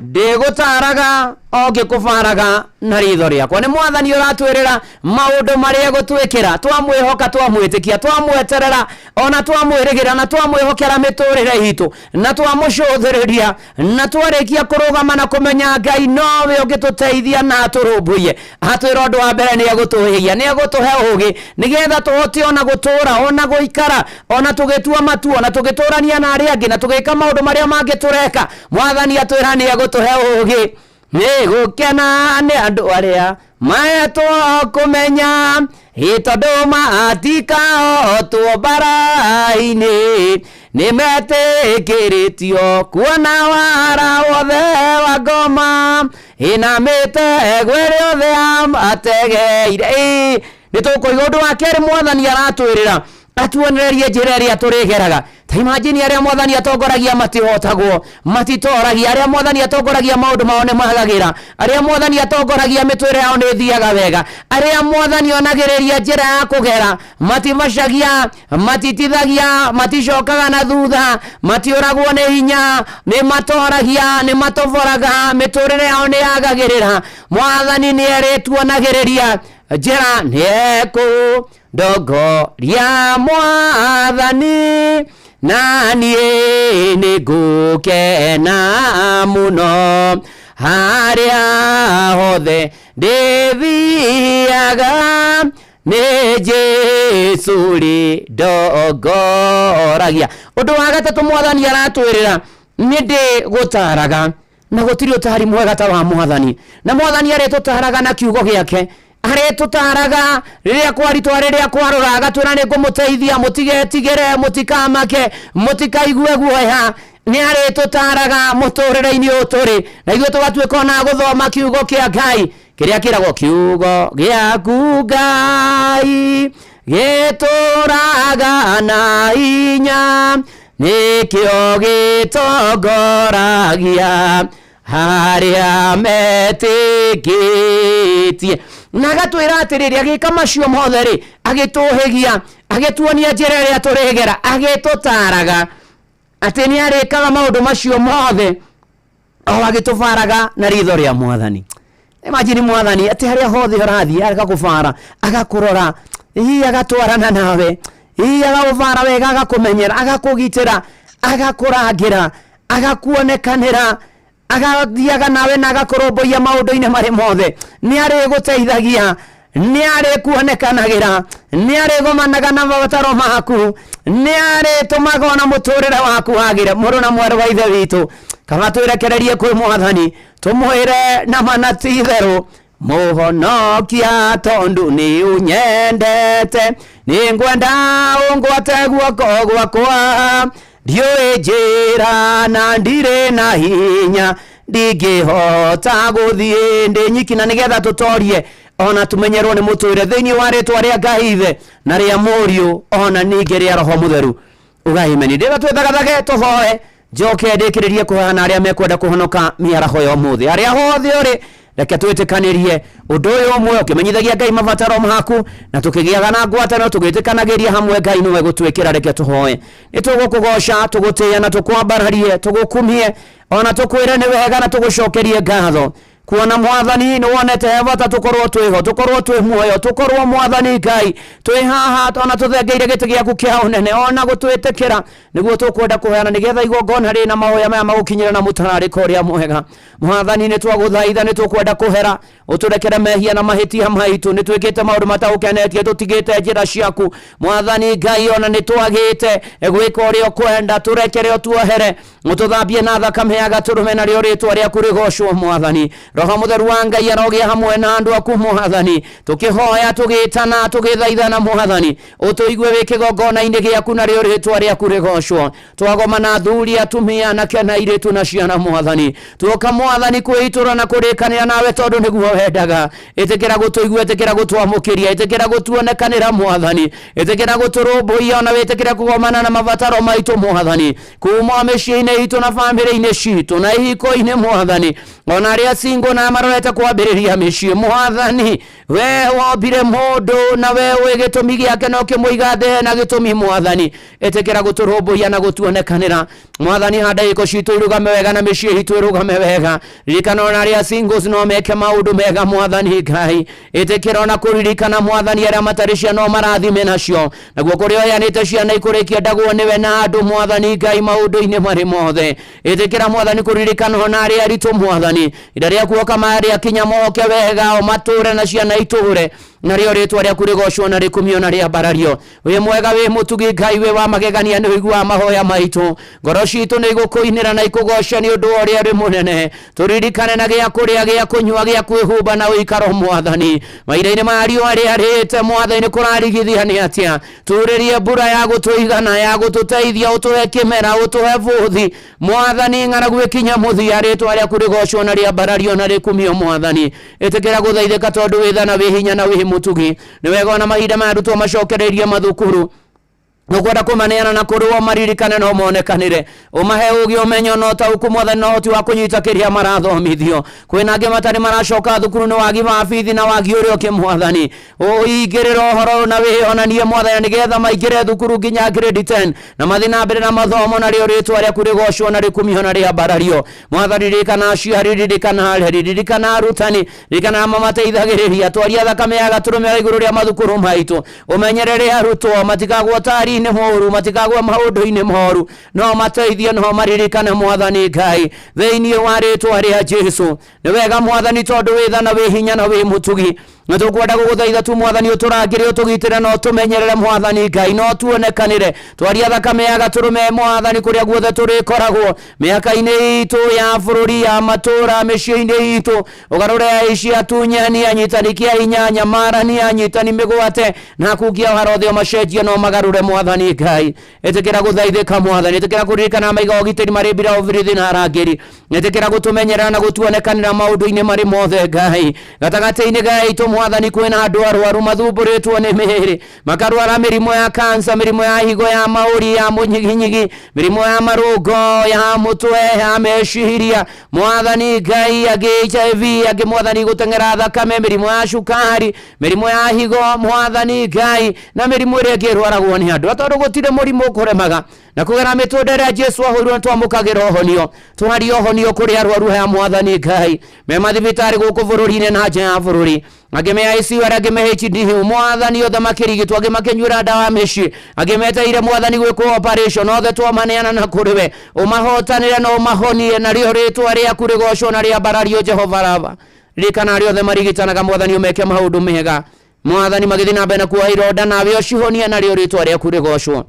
ndĩgũtaraga o ngĩkũbaraga na ritho rĩakwa. Nĩ Mwathani ũratwĩrĩra maũndũ marĩa egũtwĩkĩra twamwĩhoka, twamwĩtĩkia, twamweterera, ona twamwĩrĩgĩra na twamwĩhokera mĩtũrĩre itũ, na twamũcũthĩrĩria, na twarĩkia kũrũgama na kũmenya Ngai nowe ũngĩtũteithia na atũrũmbũiye. Atwĩra ũndũ wa mbere nĩ egũtũhĩgia, nĩ egũtũhe ũgĩ nĩgetha tũhote ona gũtũra, ona gũikara, ona tũgĩtua matua, ona tũgĩtũrania na arĩa angĩ, na tũgĩka maũndũ marĩa mangĩ tũreka. Mwathani atwĩra nĩ egũtũhe ũgĩ. Nĩ gũkena nĩ andũ arĩa mahetwo kũmenya, ĩ tondũ matikahotwo mbara-inĩ, nĩ metĩkĩrĩtio kuona wara wothe wa ngoma, ĩna mĩtego ĩrĩa othe amategeire. Ĩ nĩ tũkũiga ũndũ wa kerĩ Mwathani aratwĩrĩra atuonererie njĩra ĩrĩa tũrĩgeraga. Ta imagine arĩa Mwathani atongoragia matihotagwo, matitoragia. Arĩa Mwathani atongoragia maũndũ mao nĩ magagĩra. Arĩa Mwathani atongoragia mĩtũrĩre yao nĩ ĩthiaga wega. Arĩa Mwathani onagĩrĩria njĩra ya kũgera matimacagia, matitithagia, maticokaga na thutha, matiũragwo nĩ hinya, nĩ matoragia, nĩ matoboraga, mĩtũrĩre yao nĩ yagagĩrĩra. Mwathani nĩ erĩtuonagĩrĩria njĩra, nĩ ekũndongoria Mwathani, na niĩ nĩ ngũkena mũno harĩa hothe ndĩthiaga, nĩ Jesu rĩndongoragia. Ũndũ wa gatatũ Mwathani aratwĩrĩra nĩ ndĩgũtaraga, na gũtirĩ ũtari mwega ta wa Mwathani. Na Mwathani arĩtũtaraga na kiugo gĩake, arĩtũtaraga rĩrĩa kwaritũha, rĩrĩa kwarũra, agatwĩra nĩ ngũmũteithia, mũtigetigĩre, mũtikamake, mũtikaigue guoya. Nĩ arĩtũtaraga mũtũrĩre-inĩ ũyũ tũrĩ, na ithuĩ tũgatuĩka ona gũthoma kiugo kĩa Ngai kĩrĩa kĩragwo kiugo gĩaku Ngai gĩtũraga na hinya, nĩkĩo gĩtongoragia harĩa metĩkĩtie. Na agatwĩra atĩrĩrĩ, agĩka macio mothe rĩ, agĩtũhĩgia, agĩtuonia njĩra ĩrĩa tũrĩgera, agĩtũtaraga atĩ nĩ arĩkaga maũndũ macio mothe o agĩtũbaraga na ritho rĩa Mwathani. Imagine Mwathani atĩ harĩa hothe ũrathiĩ agakũbara, agakũrora, hihi agatwarana nawe, hihi agagũbara wega, agakũmenyera, agakũgitĩra, agakũrangĩra, agakuonekanĩra, agathiaga nawe na agakũrũmbũiya maũndũ-inĩ marĩ mothe. Nĩ arĩgũteithagia, nĩ arĩkuonekanagĩra, nĩ arĩgomanaga na mabataro maku, nĩ arĩtũmaga ona mũtũrĩre waku wagĩre. Mũrũ na mwarĩ wa Ithe witũ, kaba twĩrekererie kwĩ Mwathani, tũmwĩre na mana ti itherũ, Mũhonokia tondũ nĩ ũnyendete, nĩ ngwenda ũngwate guoko gwakwa, ndiũĩ njĩra na ndirĩ na hinya, ndingĩhota gũthiĩ ndĩ nyiki. Na nĩgetha tũtorie ona tumenyerwo nĩ mũtũrĩre thĩinĩ wa rĩtwa rĩa Ngai Ithe na rĩa Mũriũ ona ningĩ rĩa Roho Mũtheru. Ugaimeni ndĩra twĩthagathage tũhoe, njoke ndĩkĩrĩrie kũheana arĩa mekwenda kũhonoka mĩaraho ya ũmũthĩ. Harĩa hothe ũrĩ, reke twĩtĩkanĩrie ũndũ ũyũ ũmwe, ũkĩmenyithagia Ngai mabataro maku, na tũkĩgĩaga na ngwatanĩro, tũgĩtĩkanagĩria hamwe, Ngai nĩwe gũtwĩkĩra. Reke tũhoe. Nĩ tũgũkũgoca, tũgũtĩe na tũkwambararie, tũgũkumie ona tũkwĩre nĩ wega na tũgũcokerie ngatho. Kuona Mwathani nĩ wonete he bata tũkorwo twĩho, tũkorwo twĩ muoyo, tũkorwo Mwathani Ngai twĩ haha, ona tũthengeire gĩtĩ gĩaku kĩa ũnene, ona gũtwĩtĩkĩra nĩguo tũkwenda kũheana, nĩgetha igongona rĩ na mahoya maya magũkinyĩre na mũtararĩko ũrĩa mwega. Mwathani nĩ twagũthaitha, nĩ tũkwenda kũhera, ũtũrekere mehia na mahĩtia maitũ, nĩ twĩkĩte maũndũ matagũkenetie, tũtigĩte njĩra ciaku Mwathani Ngai, ona nĩ twagĩte gwĩka ũrĩa ũkwenda, tũrekere ũtuohere, ũtũthambie na thakame ya gatũrũme, narĩo rĩtwa rĩaku rĩgocwo. Mwathani Roho Mũtheru wa Ngai arogĩa hamwe na andũ aku Mwathani, tũkĩhoya, tũgĩtana, tũgĩthaithana Mwathani, ũtũigue wĩ kĩgongona-inĩ gĩaku, narĩo rĩtwa rĩaku rĩgocwo. Twagomana athuri, atumia, anake na airĩtu na ciana Mwathani, tuoka Mwathani kwĩitũra na kũrĩkanĩra nawe tondũ nĩguo wendaga. Ĩtĩkĩra gũtũigua, ĩtĩkĩra gũtwamũkĩria, ĩtĩkĩra gũtuonekanĩra Mwathani, ĩtĩkĩra gũtũrũmbũiya, ona wĩtĩkĩre kũgomana na mabataro maitũ Mwathani, kuma mĩciĩ-inĩ itũ na bamĩrĩ-inĩ citũ na ihiko-inĩ Mwathani, ona arĩa single na marorete kwambĩrĩria mĩciĩ Mwathani. We wombire mũndũ na we wĩ gĩtũmi gĩake na ũkĩmũiga thĩ na gĩtũmi Mwathani. Ĩtĩkĩra gũtũrũmbũiya na gũtuonekanĩra Mwathani. Handa iko citũ irũgame wega na mĩciĩ itũ ĩrũgame wega. Ririkana ona arĩa singles no meke maũndũ mega Mwathani Ngai. Ĩtĩkĩra ona kũririkana Mwathani arĩa matarĩ ciana marathime nacio, naguo kũrĩa ũheanĩte ciana ikũrĩkia ndagwo nĩwe na andũ Mwathani Ngai maũndũ-inĩ marĩ mothe. Ĩtĩkĩra Mwathani kũririkana ona arĩa aritũ Mwathani, ihinda rĩa kuoka marĩa kinya moke wega, o matũre na ciana itũre, narĩo rĩtwa rĩaku rĩgocwo na rĩkumio na rĩambarario. Wĩ mwega, wĩ mũtugi Ngai, wĩ wa magegania, nĩ ũiguaga mahoya maitũ. Ngoro citũ nĩ igũkũinĩra na ikũgoce nĩ ũndũ wa ũrĩa ũrĩ mũnene. Tũririkane na gĩa kũrĩa, gĩa kũnyua, gĩa kwĩhumba na ũikaro Mwathani. Mahinda-inĩ ma riũa rĩarĩte Mwathani, nĩ kũrarigithia nĩ atĩa? Turĩrie mbura ya gũtũigana, ya gũtũteithia, ũtũhe kĩmera, ũtũhe bũthi Mwathani. Ng'aragu ĩkinya mũthia, rĩtwa rĩaku rĩgocwo na rĩambarario na rĩkumio Mwathani. Ĩtĩkĩra gũthaithĩka tondũ wĩ tha na wĩ hinya na wĩ mũtugi. Nĩ wega ona mahinda maya arutwo macokereirie mathukuru, nukwenda kũmaneana na kũrĩ o maririkane no monekanĩre, ũmahe ũgĩ, ũmenyo na ũtaũku Mwathani, na ũhoti wa kũnyita kĩrĩa marathomithio. Kwĩna angĩ matarĩ maracoka thukuru nĩ wagi wa bithi na wagi ũrĩa ũngĩ Mwathani. Ũingĩrĩre ũhoro na wĩyonanie Mwathani, nĩgetha maingĩre thukuru nginya grade 10 na mathiĩ na mbere na mathomo, narĩo rĩtwa rĩaku rĩgocwo na rĩkumio na rĩambarario Mwathani. Ririkana aciari, ririkana areri, ririkana arutani, ririkana mamateithagĩrĩria. Twaria thakame ya gatũrũme igũrũ rĩa mathukuru maitũ, ũmenyerere arutwo matikagwo tari-inĩ moru, matikagwo maũndũ-inĩ moru, no mateithie, no maririkane Mwathani Ngai, thĩinĩ wa rĩtwa rĩa Jesu. Nĩ wega Mwathani tondũ wĩ tha na wĩ hinya na wĩ mũtugi, na tũkwenda gũgũthaitha tu Mwathani, ũtũrangĩre, ũtũgitĩre na ũtũmenyerere Mwathani Ngai, no tuonekanĩre. Twaria thakame ya gatũrũme Mwathani kũrĩa guothe tũrĩkoragwo, mĩaka-inĩ itũ ya bũrũri, ya matũra, mĩciĩ-inĩ itũ. Ũgarũre aici, atunyani, anyitani kĩa hinya, nyamarani, anyitani mĩgwate na akungia ũhoro othe, ũmacenjie no magarũre Mwathani Ngai. Ĩtĩkĩra gũthaithĩka Mwathani, ĩtĩkĩra kũririkana maiga ũgitĩri marĩ mbira, ũbirithi na arangĩri. Ĩtĩkĩra gũtũmenyerera na gũtuonekanĩra maũndũ-inĩ marĩ mothe Ngai. Gatagatĩ-inĩ gaitũ Mwathani kwĩna andũ arwaru mathumbũrĩtwo nĩ mĩĩrĩ, makarwara mĩrimũ ya kansa, mĩrimũ ya higo, ya maũri, ya mũnyiginyigi, mĩrimũ ya marũngo, ya mũtwe, ya meciria Mwathani Ngai, angĩ HIV, angĩ Mwathani gũteng'era thakame, mĩrimũ ya cukari, mĩrimũ ya higo Mwathani Ngai, na mĩrimũ ĩrĩa ĩngĩ ĩrwaragwo nĩ andũ. Tondũ gũtirĩ mũrimũ ũkũremaga, na kũgera mĩtũnda ĩrĩa Jesu ahũrirwo nĩ twamũkagĩra ũhonio. Twaria ũhonio kũrĩ arwaru aya Mwathani Ngai, me mathibitarĩ gũkũ bũrũri-inĩ na nja ya bũrũri, angĩ me ICU, arĩa angĩ me HDU Mwathani, othe makĩrigitwo, angĩ makĩnyuĩra ndawa mĩciĩ, angĩ metereire Mwathani gwĩkwo operation, othe twamaneana na kũrĩ we, ũmahotanĩre na ũmahonie, narĩo rĩtwa rĩaku rĩgocwo na rĩambarario. Jehova Raba, ririkana arĩa othe marigitanaga Mwathani, ũmeke maũndũ mega Mwathani, magĩthiĩ na mbere na kuoha ironda, nawe ũcihonie, narĩo rĩtwa rĩaku rĩgocwo.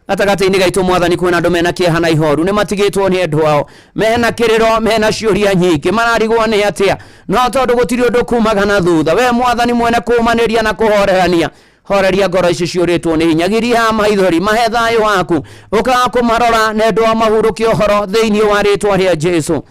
Gatagatĩ-inĩ gaitũ Mwathani kwĩna andũ mena kĩeha na ihoru, nĩ matigĩtwo nĩ endwa ao, mena kĩrĩro, mena ciũria nyingĩ, mararigwo nĩ atĩa, no tondũ gũtirĩ ũndũ kumaga na thutha, we Mwathani mwene kũmanĩria na kũhorerania, horeria ngoro ici ciũrĩtwo nĩ hinya, giria maithori, mahe thayũ waku, ũkaga kũmarora na endwa mahurũke ũhoro, thĩinĩ wa rĩtwa rĩa Jesu.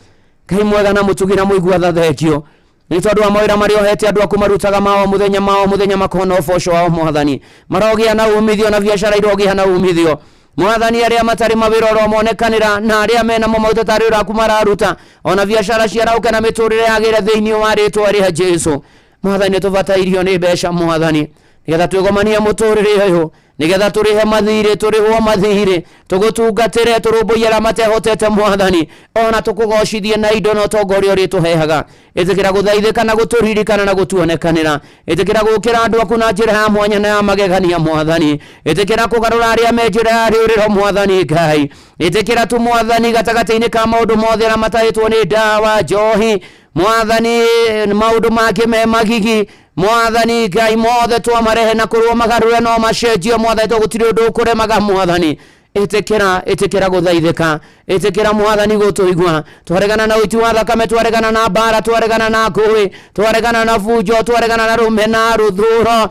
Ngai mwega na mũtugi na mũigua tha, thengio nĩ tondũ wa mawĩra marĩa ũhete andũ aku marutaga mao mũthenya, mao mũthenya, makona ũboco wao Mwathani, marogĩa na umithio na biacara irogĩa na umithio Mwathani. Arĩa matarĩ mawĩra oromonekanĩra, na arĩa mena mo maũndũ tarĩ ũraku mararuta, ona biacara ciarauke na mĩtũrĩre yagĩre, thĩinĩ wa rĩtwa rĩa Jesu. Mwathani, nĩ tũbatairio nĩ mbeca Mwathani, nĩgetha twĩgomanie mũtũrĩre ũyũ, nĩgetha tũrĩhe mathirĩ, tũrĩhwo mathirĩ, tũgũtungatĩre, tũrũmbũiye arĩa matehotete Mwathani, ona tũkũgocithie na indo na ũtonga ũrĩa ũrĩtũheaga. Ĩtĩkĩra gũthaithĩka na gũtũririkana na gũtuonekanĩra. Ĩtĩkĩra gũkĩra andũ aku na njĩra ya mwanya na ya magegania Mwathani. Ĩtĩkĩra kũgarũra arĩa me njĩra ya rĩũrĩro Mwathani Ngai. Ĩtĩkĩra tu Mwathani, gatagatĩ-inĩ ka maũndũ mothe arĩa matahĩtwo nĩ ndawa, njohi Mwathani, maũndũ mangĩ me magigi Mwathani Ngai, mothe twamarehe na kũrwo magarũre no macenjio Mwathani, to gũtirĩ ũndũ ũkũremaga Mwathani. Ĩtĩkĩra, ĩtĩkĩra gũthaithĩka, ĩtĩkĩra Mwathani gũtũigua. Twaregana na ũiti wa thakame, twaregana na mbara, twaregana na ngũĩ, twaregana na bunjo, twaregana na rũmena, rũthũro,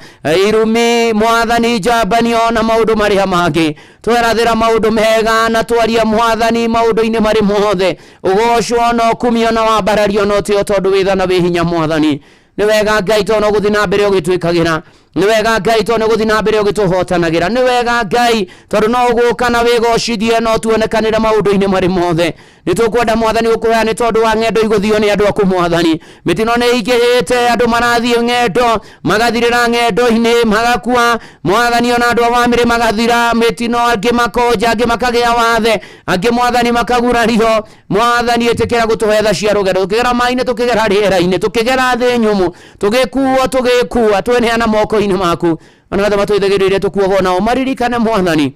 irumi, Mwathani, njambanio na maũndũ marĩa mangĩ. Twerathĩra maũndũ mega na twaria Mwathani maũndũ-inĩ marĩ mothe. Ũgocwo na ũkumio na wambarario na ũtĩo tondũ wĩ tha na wĩ hinya Mwathani. Nĩ wega Ngai tondũ no gũthiĩ na mbere ũgĩtwĩkagĩra. Nĩ wega Ngai tondũ nĩ gũthiĩ na mbere ũgĩtũhotanagĩra. Nĩ wega Ngai tondũ no ũgũka na wĩgocithie na ũtuonekanĩre maũndũ-inĩ marĩ mothe. Nĩ tũkwenda Mwathani gũkũhoya nĩ tondũ wa ng'endo igũthio nĩ andũ aku Mwathani. Mĩtino nĩ ĩingĩhĩte, andũ marathiĩ ng'endo, magathirĩra ng'endo-inĩ, magakua. Mwathani ona andũ a bamĩrĩ magathira, mĩtino, angĩ makonja, angĩ makagĩa wathe, angĩ Mwathani makagurario. Mwathani ĩtĩkĩra gũtũhe tha cia rũgendo, tũkĩgera maĩ-inĩ, tũkĩgera rĩera-inĩ, tũkĩgera thĩ nyũmũ, tũgĩkuo, tũgĩkua, tweneana moko-inĩ maku. Ona othe matũithagĩrĩire tũkuagwo nao, maririkane Mwathani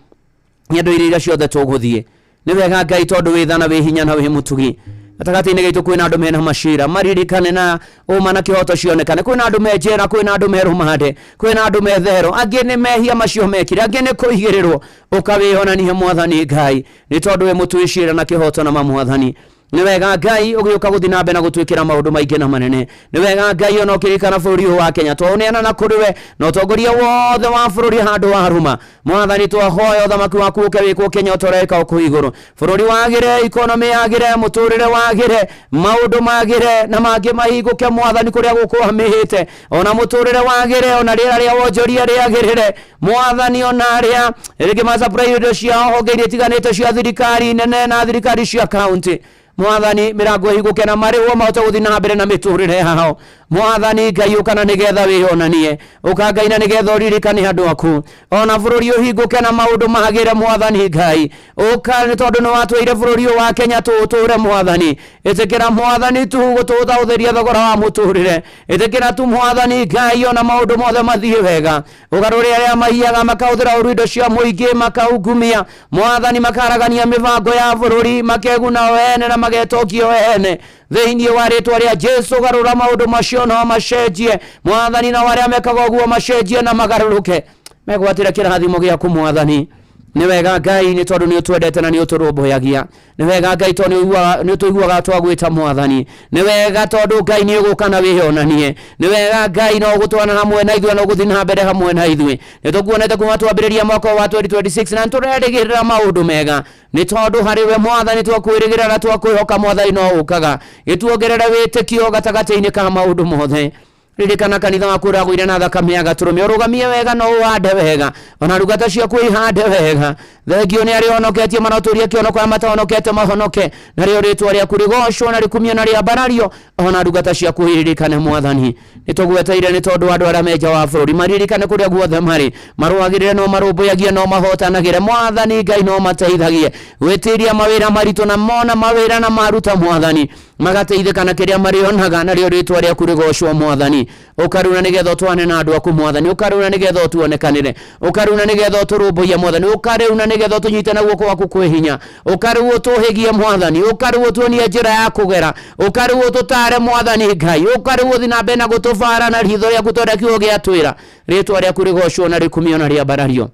ng'endo iria ciothe tũgũthiĩ. Nĩ wega Ngai tondũ wĩ tha na wĩ hinya na wĩ mũtugi. Gatagatĩ-inĩ gaitũ kwĩna andũ mena macira, maririkane na ũma na kĩhoto cionekane. Kwĩna andũ me njera, kwĩna andũ me rũmande, kwĩna andũ me thero, angĩ nĩ mehia macio mekire, angĩ nĩ kũigĩrĩrwo. Ũkawĩonania Mwathani Ngai, nĩ tondũ wĩ mũtui cira na kĩhoto na ma Mwathani. Nĩ wega Ngai ũgĩũka gũthiĩ na mbere na gũtwĩkĩra maũndũ maingĩ na manene. Nĩ wega Ngai ona ũkĩririkana bũrũri ũyũ wa Kenya, twaũneana na kũrĩ we na ũtongoria wothe wa bũrũri handũ wa ruma. Mwathani twahoya ũthamaki waku ũke wĩkwo Kenya o ta ũrĩa wĩkagwo kũu igũrũ. Bũrũri wagĩre, ikonomĩ yagĩre, mũtũrĩre wagĩre, maũndũ magĩre na mangĩ mahingũke Mwathani kũrĩa gũkwamĩhĩte. Ona mũtũrĩre wagĩre, ona rĩera rĩa wonjoria rĩagĩrĩre. Mwathani ona arĩa rĩngĩ ma supply indo ciao honge iria itiganĩte cia thirikari nene na thirikari cia kaunti. Mwathani mĩrango ĩhingũke na marĩhwo mahote gũthiĩ na mbere na mĩtũrĩre yao. Mwathani Ngai ũka na nĩgetha wĩyonanie, ũka Ngai na nĩgetha ũririkane andũ aku. Ona bũrũri ũhingũke na maũndũ magĩre Mwathani Ngai. Ũka nĩ tondũ nĩ watwĩire bũrũri ũyũ wa Kenya tũũtũre Mwathani. Ĩtĩkĩra Mwathani tu gũtũthaũthĩria thogora wa mũtũrĩre. Ĩtĩkĩra tu Mwathani Ngai ona maũndũ mothe mathiĩ wega. Ũgarũre arĩa maiyaga makahũthĩra ũru indo cia mũingĩ makaungumia. Mwathani makaragania mĩbango ya bũrũri makeguna o ene na magetokia o ene. Thĩinĩ wa rĩtwa rĩa Jesu garũra maũndũ macio no macenjie Mwathani, na arĩa mekaga ũguo macenjie na magarũrũke megwatĩre kĩrathimo gĩaku Mwathani. Nĩ wega Ngai nĩ tondũ nĩ ũtwendete na nĩ ũtũrũmbũyagia. Nĩ wega Ngai tondũ nĩ ũtũiguaga twagwĩta Mwathani. Nĩ wega tondũ Ngai nĩ ũgũka na wĩyonanie. Nĩ wega Ngai no ũgũtwarana hamwe na ithuĩ na ũgũthiĩ na mbere hamwe na ithuĩ. Nĩ tũkuonete kuma twambĩrĩria mwaka wa 2026 na nĩ tũrerĩgĩrĩra maũndũ mega. Nĩ tondũ harĩ we Mwathani twakwĩrĩgĩrĩra na twakwĩhoka Mwathani no ũkaga. Gĩtuongerere wĩtĩkio gatagatĩ-inĩ ka maũndũ mothe. Ririkana kanitha waku ũragũire na thakame ya gatũrũme, ũrũgamie wega na ũhande wega, ona ndungata ciaku ihande wega. Thengio nĩ arĩa ũhonoketie marotũria kĩhonoko, arĩa matahonokete mahonoke, narĩo rĩtwa rĩaku rĩgocwo na rĩkumio na rĩambarario, ona ndungata ciaku iririkane Mwathani. Nĩ tũgweteire nĩ tondũ andũ arĩa me nja wa bũrũri maririkane kũrĩa guothe marĩ, marũagĩrĩre no marũmbũyagie no mahotanagĩre Mwathani Ngai, no mateithagie gwĩtiria mawĩra maritũ na mona mawĩra na maruta Mwathani, magateithĩka na kĩrĩa marĩonaga, narĩo rĩtwa rĩaku rĩgocwo Mwathani. Ũkaruna nĩgetha ũtwane na andũ aku Mwathani, ũkaruna nĩgetha ũtuonekanĩre, ũkaruna nĩgetha ũtũrũmbũiye Mwathani, ũkaruna nĩgetha ũtũnyite na guoko gwaku kwĩ hinya, ũkarĩu ũtũhĩgie Mwathani, ũkarĩu ũtuonie njĩra ya kũgera, ũkarĩu ũtũtare Mwathani Ngai, ũkarĩu ũthiĩ na mbere na gũtũbara na ritho rĩaku ta ũrĩa kiugo gĩatwĩra. Rĩtwa rĩaku rĩgocwo na rĩkumio na rĩambarario.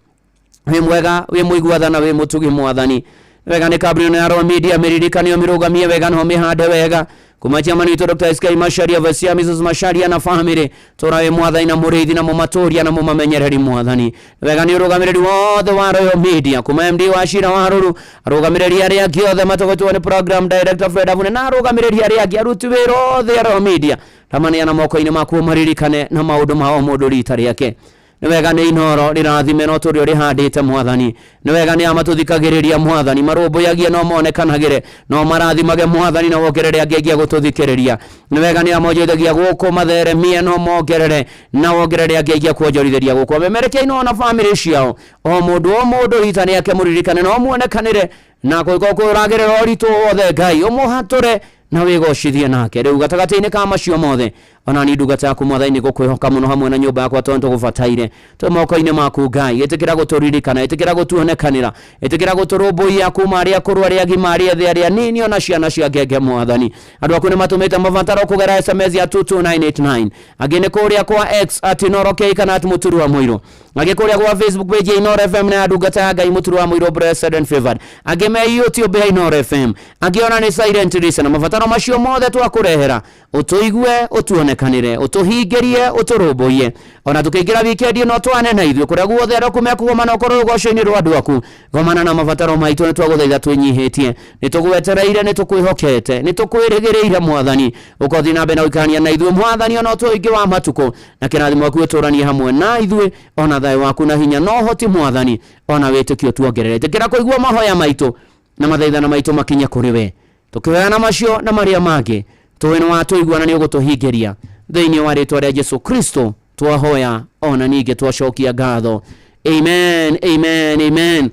Wĩ mwega, wĩ mũigua tha na wĩ mũtugi Mwathani. Wega nĩ kambuni ĩno ya Royal Media, mĩririkane ũmĩrũgamie wega na ũmĩhande wega. Kuma chairman witũ Dr. SK Macharia, Vasia Mrs. Macharia na family, tũra wĩ Mwathani na mũrĩithi na mũmatũria na mũmamenyereri Mwathani. Wega nĩ ũrũgamĩrĩri wothe wa Royal Media, kuma MD wa Cira wa Rũru, arũgamĩrĩri arĩa angĩ othe matũgũtwo nĩ program director Fred Avune na arũgamĩrĩri arĩa angĩ aruti wĩra othe a Royal Media, ndamaneana moko-inĩ maku ũmaririkane na maũndũ ma o mũndũ rita rĩake. Nĩ wega nĩ inoro rĩrathime no tũrĩ ũrĩhandĩte Mwathani. Nĩ wega nĩ amatũthikagĩrĩria Mwathani, marũmbũyagie no monekanagĩre, no marathimage Mwathani na wongerere angĩ aingĩ a gũtũthikĩrĩria. Nĩ wega nĩ amonjorithagia gũkũ matheremie no mongerere na wongerere angĩ aingĩ a kuonjorithĩria gũkũ. Amemerekia ino na bamĩrĩ ciao, o mũndũ o mũndũ rita rĩake mũririkane no muonekanĩre, na kũngĩkorwo kũragĩrĩra ũritũ wothe Ngai ũmũhatũre na wĩgocithie nake. Rĩu gatagatĩ-inĩ ka macio mothe, Ona ni ndungata yaku Mwathani, nĩ ngũkwĩhoka mũno hamwe na nyũmba yakwa, tondũ tũgũbataire twĩ moko-inĩ maku Ngai. Ĩtĩkĩra gũtũririkana, ĩtĩkĩra gũtuonekanĩra, ĩtĩkĩra gũtũrũmbũiya kuma arĩa akũrũ, arĩa agima, arĩa ethĩ, arĩa anini, ona ciana cia ngenge. Mwathani, andũ aku nĩ matũmĩte mabataro kũgera SMS ya 22989, angĩ nĩ kũrĩa kwa X at Inooro K kana at Mũturu wa Mũirũ, angĩ kũrĩa gwa Facebook page ya Inooro FM na ya ndungata ya Ngai Mũturu wa Mũirũ, blessed and favored, angĩ me YouTube ya Inooro FM, angĩ ona nĩ silent listener. Mabataro macio mothe twakũrehera, ũtũigue, ũtuonekanĩre, ũtũhingĩrie, ũtũrũmbũiye. Ona tũkĩingĩra wikendi ĩno, twane na ithuĩ kũrĩa guothe andũ aku mekũgomana, ũkorwo rũgoco-inĩ rwa andũ aku, gomana na mabataro maitũ. Nĩ twagũthaitha twĩnyihĩtie, nĩ tũgwetereire, nĩ tũkwĩhokete, nĩ tũkwĩrĩgĩrĩire Mwathani, ũkothiĩ na mbere na gũikarania na ithuĩ Mwathani, ona ũtũũ ũingĩ wa matukũ, na kĩrathimo gĩaku ũtũranie hamwe na ithuĩ, ona thayũ waku na hinya na ũhoti Mwathani, ona wĩtĩkio tuongerere. Ĩtĩkĩra kũigua mahoya maitũ na mathaithana maitũ makinye kũrĩ we, tũkĩhoyana macio na marĩa mangĩ tũĩ nĩ watũigua na nĩ ũgũtũhingĩria. Thĩinĩ wa rĩtwa rĩa Jesu Kristo twahoya ona ningĩ twacokia ngatho, amen, amen, amen.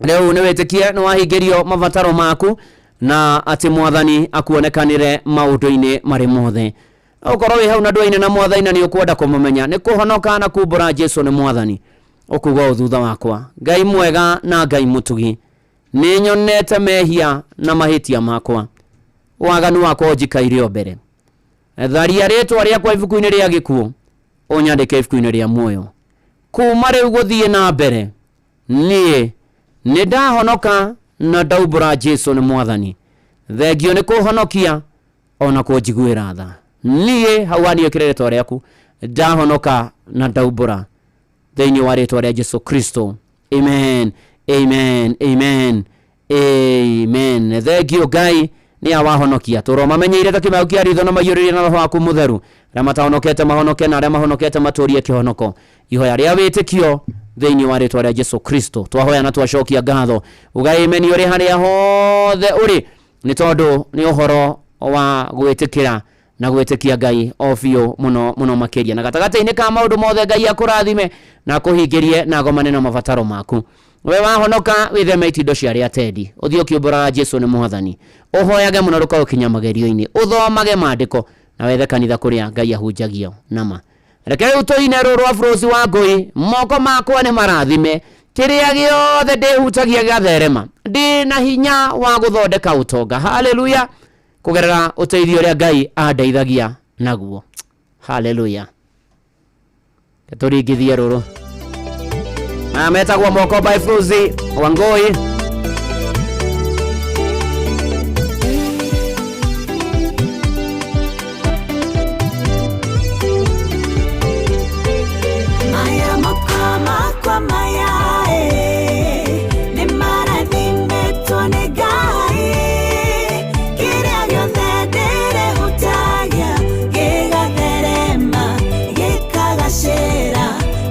Rĩu nĩ wĩtĩkie nĩ wahingĩrio mabataro maku na atĩ Mwathani akuonekanĩre maũndũ-inĩ marĩ mothe. Ũkorwo wĩ hau na ndũaine na Mwathani na nĩ ũkwenda kũmũmenya, nĩ kũhonoka na kumbũra Jesu nĩ Mwathani, ũkuga ũũ thutha wakwa: Ngai mwega na Ngai mũtugi, nĩ nyonete mehia na mahĩtia makwa, waganu wakwa ũnjikaire o mbere. Tharia rĩtwa rĩakwa ibuku-inĩ rĩa gĩkuũ, ũnyandĩke ibuku-inĩ rĩa muoyo. Kuma rĩu gũthiĩ na mbere, niĩ nĩ ndahonoka na ndaumbũra Jesu nĩ Mwathani. Thengio nĩ kũhonokia ona kũnjiguĩra tha. Niĩ hau haniĩ ĩkĩre rĩtwa rĩaku, ndahonoka na ndaumbũra thĩinĩ wa rĩtwa rĩa Jesu Kristo, amen, amen, amen, amen. Thengio Ngai nĩ awahonokia tũro mamenyeire ta kĩmeo kĩa ritho na maiyũrĩrie na roho waku mũtheru. Arĩa matahonokete mahonoke, na arĩa mahonokete matũrie kĩhonoko. Ihoya rĩa wĩtĩkio thĩinĩ wa rĩtwa rĩa Jesu Kristo twahoya na twacokia ngatho. Uga amen ũrĩ harĩa hothe ũrĩ, nĩ tondũ nĩ ũhoro wa gwĩtĩkĩra na gwĩtĩkia Ngai o biũ mũno mũno makĩria. Na gatagatĩ-inĩ ka maũndũ mothe, Ngai akũrathime na akũhingĩrie na agomane na mabataro maku. We wahonoka, wĩtheme itindo cia arĩa atendi, ũthiĩ ũkiumbũraga Jesu nĩ Mwathani, ũhoyage mũno ndũkaũkinya magerio-inĩ, ũthomage maandĩko na wethe kanitha kũrĩa Ngai ahunjagio nama. Reke rĩu tũine rũrũ rwa Frosi wa Ngũi: moko makwa nĩ marathime, kĩrĩa gĩothe ndĩhutagia gĩgatherema, ndĩ na hinya wa gũthondeka ũtonga, haleluya, kũgerera ũteithio ũrĩa Ngai andeithagia naguo, haleluya. Tũringithie rũrũ. Maya metagwo Moko by Frozi Wangui. Maya moko makwa maya nĩ marathimĩtwo nĩ Ngai, kĩrĩa gĩothe ndĩrehutagia gĩgatherema, gĩkagacĩra,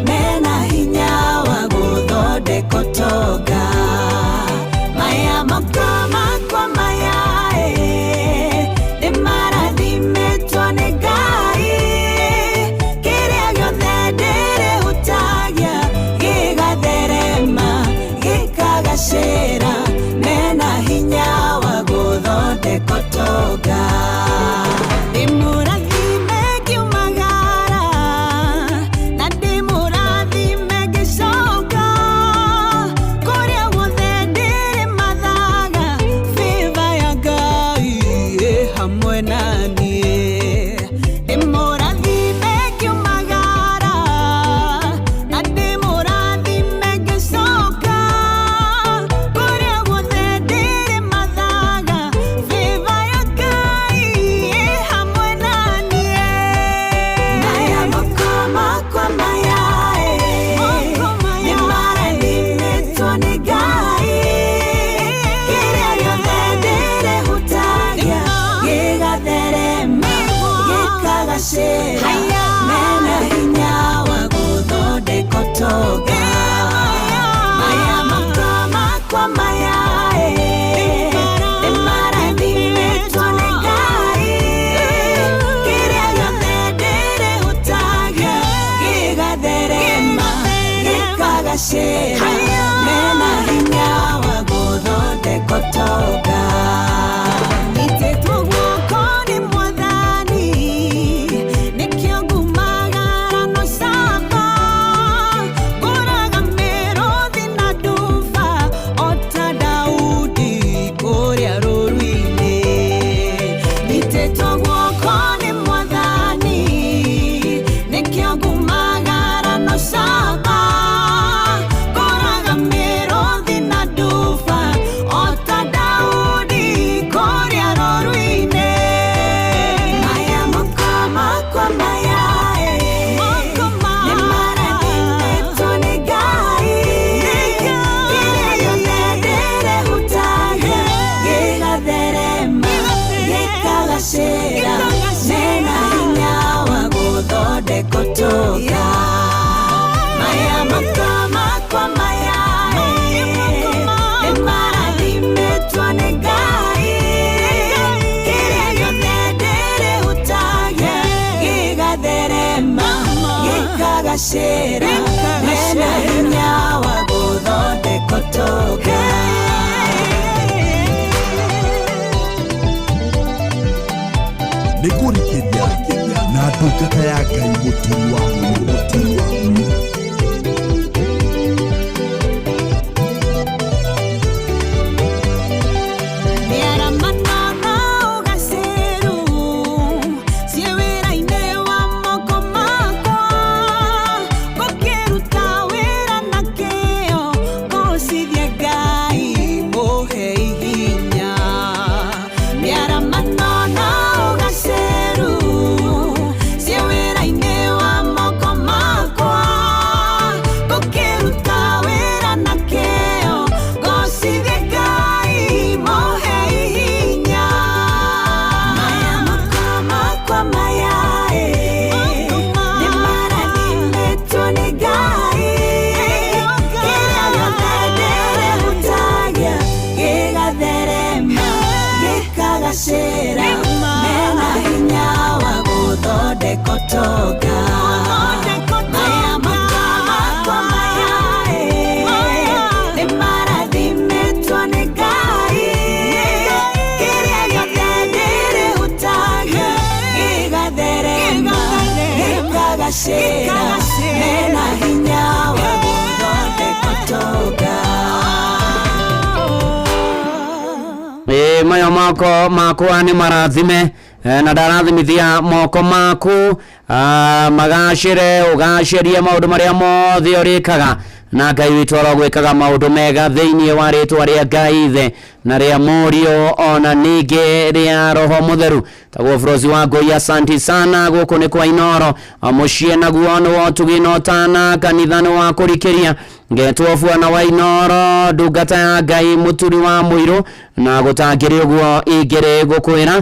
mena hinya wa gũthondeka ũtonga. Maya moko makwa maya nĩ marathimĩtwo nĩ Ngai, kĩrĩa gĩothe ndĩrehutagia gĩgatherema, gĩkagacĩra, mena hinya wa gũthondeka ũtonga. Ndĩmũrathime ngiumagara na ndĩmũrathime ngĩcoka, kũrĩa guothe ndĩrĩmathaga, favor ya Ngai ĩ hamwe na niĩ. Ndĩmũrathime ngiumagara na ndĩmũrathime ngĩcoka, kũrĩa guothe ndĩrĩmathaga, favor ya Ngai ĩ hamwe na niĩ. Maya moko makwa maya nĩ marathimĩtwo nĩ Ngai, kĩrĩa gĩothe ndĩrehutagia gĩgatherema, gĩkagacĩra, mena hinya wa gũthondeka ũtonga. Maya moko makwa maya nĩ marathimĩtwo nĩ Ngai, kĩrĩa gĩothe ndĩrehutagia gĩgatherema, gĩkagacĩra, mena hinya wa gũthondeka ũtonga. Nyitĩtwo guoko nĩ Mwathani. Gĩkagacĩra mena hinya wa gũthondeka ũtonga. Nĩ kũrikĩria na ndungata ya Ngai mũturi wa mũturi wa mũirũ. Mĩaramano na ũgacĩru ciĩ wĩra-inĩ wa moko makwa, ngũkĩruta wĩra na kĩo ngũcithie Ngai mũhe hinya. Mĩaramano na ũgacĩru ciĩ wĩra-inĩ wa moko makwa, ngũkĩruta wĩra na kĩo ngũcithie Ngai mũhe hinya. Maya moko makwa maya ĩ, nĩ marathimĩtwo nĩ Ngai. Kĩrĩa gĩothe ndĩrehutagia gĩgatherema gĩkagacĩra mena hinya wa gũthondeka ũtonga. Maya moko makwa maya ĩ, nĩ marathimĩtwo nĩ Ngai. Kĩrĩa gĩothe ndĩrehutagia gĩgatherema gĩkagacĩra mena hinya wa gũthondeka ũtonga. Ĩ mayo moko makwa nĩ marathime na ndarathimithia moko maku magacĩre ũgacĩrie maũndũ marĩa mothe ũrĩkaga na Ngai witũ arogwĩkaga maũndũ mega thĩinĩ wa rĩtwa rĩa Ngai ithe na rĩa Mũriũ ona ningĩ rĩa Roho Mũtheru. Taguo bũrũzi wa Ngũi, asanti sana. Gũkũ nĩ kwa Inoro, mũciĩ naguo nĩ wa ũtugi na ũtana, kanitha nĩ wa kũrikĩria. Ngetwo bwana wa Inoro, ndungata ya Ngai mũturi wa mũirũ na gũtangĩrĩ ũguo ingĩrĩ gũkwĩra.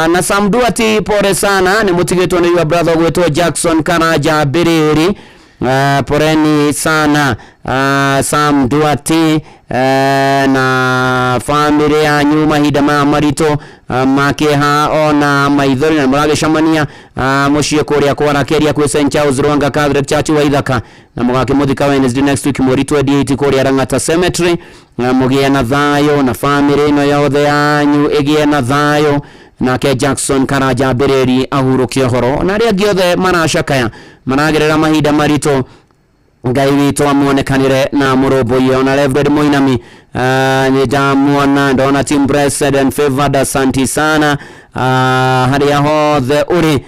Na Sam Duati, pole sana nĩ mũtigĩtwo nĩ your brother gwĩtwo Jackson Karanja Mbĩrĩri. Poleni sana Sam Duati na family yanyu mahinda maya maritũ makĩeha ona maithori na mũragĩcemania mũciĩ kũrĩa kwarakeria kwĩ St Charles Rwanga Catholic Church wa Ithaka na mũgakĩmũthika Wednesday next week mweri 28 kũrĩa Lang'ata Cemetery. Mũgĩe na thayũ na family ĩno yothe yanyu ĩgĩe na thayũ nake Jackson Karanja Mbĩrĩri ahurũke ũhoro na arĩa angĩ othe maracakaya maragerera mahinda maritũ Ngai witũ amuonekanĩre na mũrũmbũiye. Ona Reverend Mũinami nĩ ndamuona, ndona team blessed and favored, asanti sana harĩa hothe ũrĩ.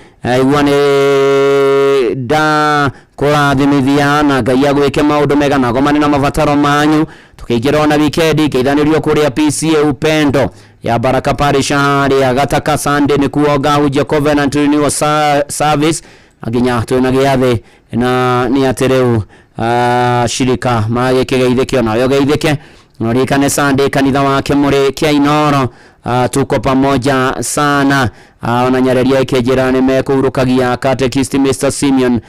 Igua nĩ ndakũrathimithia na Ngai agwĩke maũndũ mega na agomane na mabataro manyu. Tũkĩingĩra ona wikendi ngeithanĩrio kũrĩa PCA Upendo ya Baraka Parish harĩa Gataka Sunday nĩkuo ngahunjia Covenant Renewal Service nginya twĩna gĩathĩ na nĩ atĩ rĩu shirika magĩkĩgeithĩke onawe ũgeithĩke na ũririkane Sunday kanitha wake mũrĩ kĩa Inoro. Tuko pamoja sana. Ona nyareria ĩkĩnjĩra nĩ mekũhurũkagia catechist Mr Simeon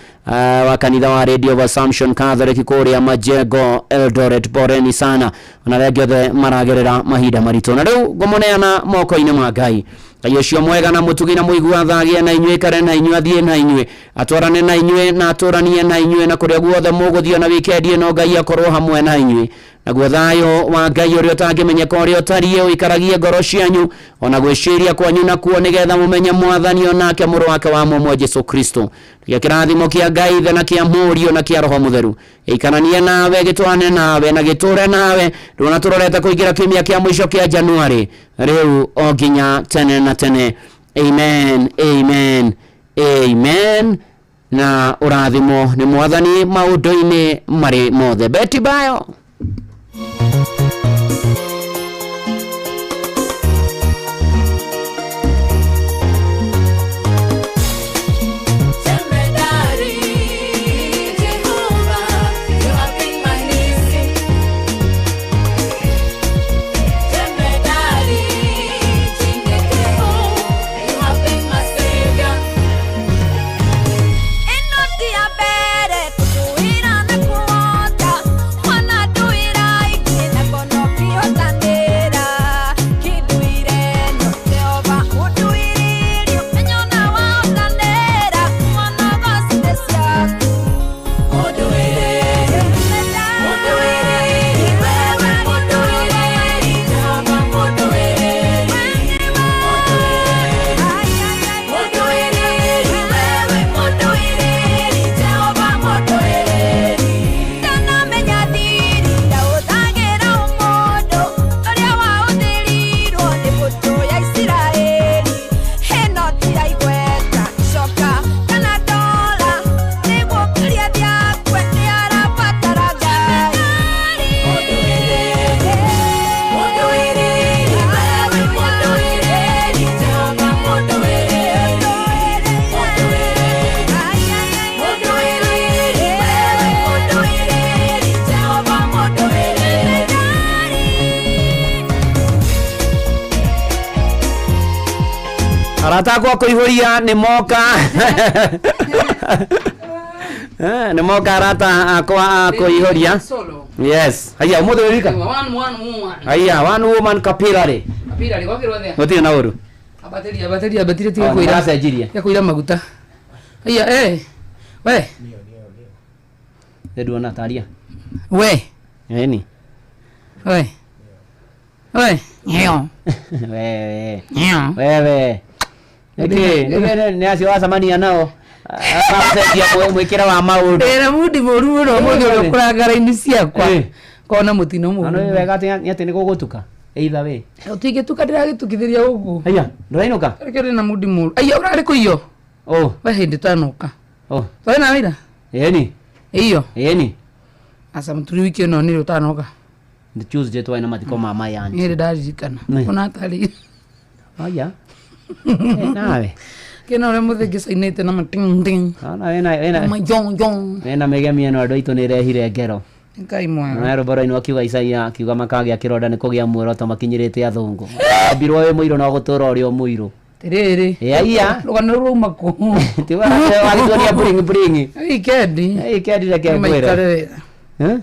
wa kanitha wa Radio of Assumption Catholic kũrĩa Majengo Eldoret, poreni sana ona arĩa angĩ othe maragerera mahinda maritũ. Na rĩu ngũmũneana moko-inĩ ma Ngai. Ngai ũcio mwega na mũtugi na mũigua tha agĩe na inyuĩ, ikare na inyuĩ, athiĩ na inyuĩ, atwarane na inyuĩ na atũranie na inyuĩ, na kũrĩa guothe mũgũthiĩ ona wikendi ĩno Ngai akorwo hamwe na inyuĩ. Naguo thayũ wa Ngai ũrĩa ũtangĩmenyeka ũrĩa ũtariĩ ũikaragie ngoro cianyu ona gwĩciria kwanyu nakuo nĩgetha mũmenye Mwathani onake mũrũ wake wa mũmwe Jesu Kristo. Gĩa kĩrathimo kĩa Ngai Ithe na kĩa Mũriũ na kĩa Roho Mũtheru gĩikaranie nawe, gĩtwarane nawe na gĩtũre nawe ndũna tũrorete kũingĩra kiumia kĩa mũico kĩa Januari rĩu o nginya tene na tene. Amen, amen, amen. Na ũrathimo nĩ Mwathani maũndũ-inĩ marĩ mothe. Betty Bayo. Jemedari, Jehovah, you have been my Nissi. Jemedari, Chineke, you have been my Savior. Ĩno ti ya mbere kũnduĩra na kũhota, mwana nduĩra ingĩ na Arata akwa kũihũria nĩ moka. Eh, nĩ moka arata akwa a kũihũria. Solo. Yes. Haya, ũmũthĩ wĩ wika? One, one woman. Haya, one woman capillary. Kapira rĩ gwakĩrwo atĩa? Gũtirĩ na ũru. Abatĩria, abatĩria, abatĩria tiga Oh, kwĩra. nĩndĩracenjirie. Tiga kwĩra maguta. Haya, eh. We, Nĩ nduona taria. we, Ĩni. we. We. Nyo. Wewe. Nyo. Wewe. Nĩkĩ? Nĩ nĩ acio wacemania nao. Magacenjia mwĩkĩre wa maũndũ. Ndĩna mundi mũru mũno ũmũthĩ ũrĩa ũkũranga raini ciakwa. Kona mũtino Na mũru. nĩ wega atĩ nĩ atĩ nĩ gũgũtuka. Either way. Tũingĩtuka ndĩragĩtukithĩria gũkũ. Haya, ndũrainũka? Reke ndĩna mundi mũru. Aiya ũrarĩ kũ iyo? Oh. We hĩndĩ tanoka. Oh. Twarĩ na wĩra? Ĩni. Iyo. Ĩni. Aca mũturi wiki ĩno nĩrĩ ũtanoka. Nĩ Tuesday twarĩ na mathiko ma my aunt. Nĩ hĩndĩ ndaririkana. Nĩ. Ona atarĩ. Aya. Eh, nawe. Kĩna ũrĩa mũthĩ ngĩcainĩte na mating Naona wĩna wĩna Majongjong. wĩna mĩgemio ĩno andũ aitũ nĩ ĩrehire ngero. Ngai mwega. Na rwĩmbo rwainwo akiuga Isaia akiuga makagĩa kĩronda nĩ kũgĩa muoroto makinyĩrĩte athũngũ. Ambirwo wĩ mũirũ no gũtũra ũrĩ o mũirũ. Tirĩrĩ. Ĩ, aiya. Rũgano rũu rauma kũ? Ti wagĩtuonia bling bling. Wikendi. Wikendi reke ngwĩre. Maikare wega. Eh?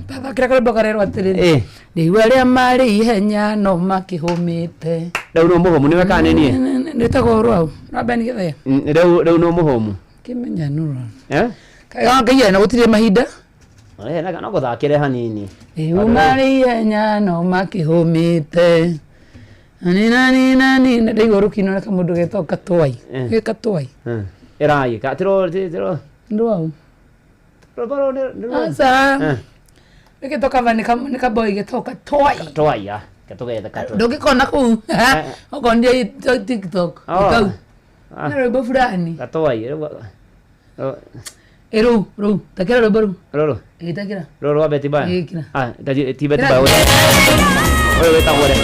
Tathakĩra karwĩmbo karerwo atĩrĩrĩ. Ĩ. Rĩu arĩa marĩ ihenya no makĩhũmĩte. Rĩu nĩ mũhũmu nĩwe kana nĩ niĩ? Rĩtagwo rwaũ. Rwa Ben Gĩthaya. Rĩu rĩu nĩ mũhũmu. Kĩmenya nũ rwa. Eh? Kaĩ Ngai na gũtirĩ mahinda. Eh, no gũthakĩre hanini. Rĩu marĩ ihenya no makĩhũmĩte. Nani nani nani ndaigua rũkino na kamũndũ getagwo Katwai. Eh. Gĩ Katwai. Eh. Ĩraĩ, ka tiro tiro. Ndwau. Rwĩmbo rũu nĩ rwa- Aca. Eh. Gĩkĩtwo kaba nĩ kaboi getagwo Katwai. Katwai ah. Katũgethe katwai. Ndũngĩkona kũu. Okonire TikTok. Oh. Kau. Ah. Nĩ rwĩmbo fulani. Katwai. Rĩu Ĩ rũu rũu takĩra rwĩmbo rũu. rũrũ. Ĩtakĩra. Rũrũ rwa Betty Bayo. Ĩkĩra. Ah, ti Betty Bayo. Ũyũ wĩtagwo rĩ?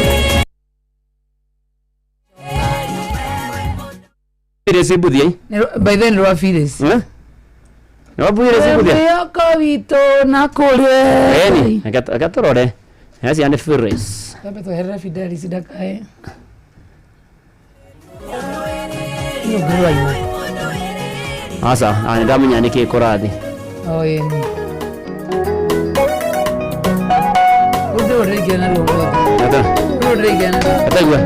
Phyllis Mbuthia. By then rwa Phyllis. Eh? Rwa Phyllis Mbuthia. Mwĩhoko witũ na kũrĩ. Eni, reke tũrore. Acio nĩ Phyllis. Twambe tweherere Fidelis ndakae. Ĩno ngũrũ Aca, ah, nĩndamenya nĩkĩĩ kũrathiĩ. Oh, ĩni. Rũndĩ rũrũ ndĩraingĩra naruo ũmũthĩ. Ata, Rũrũ ndĩraingĩra naruo. ataigua.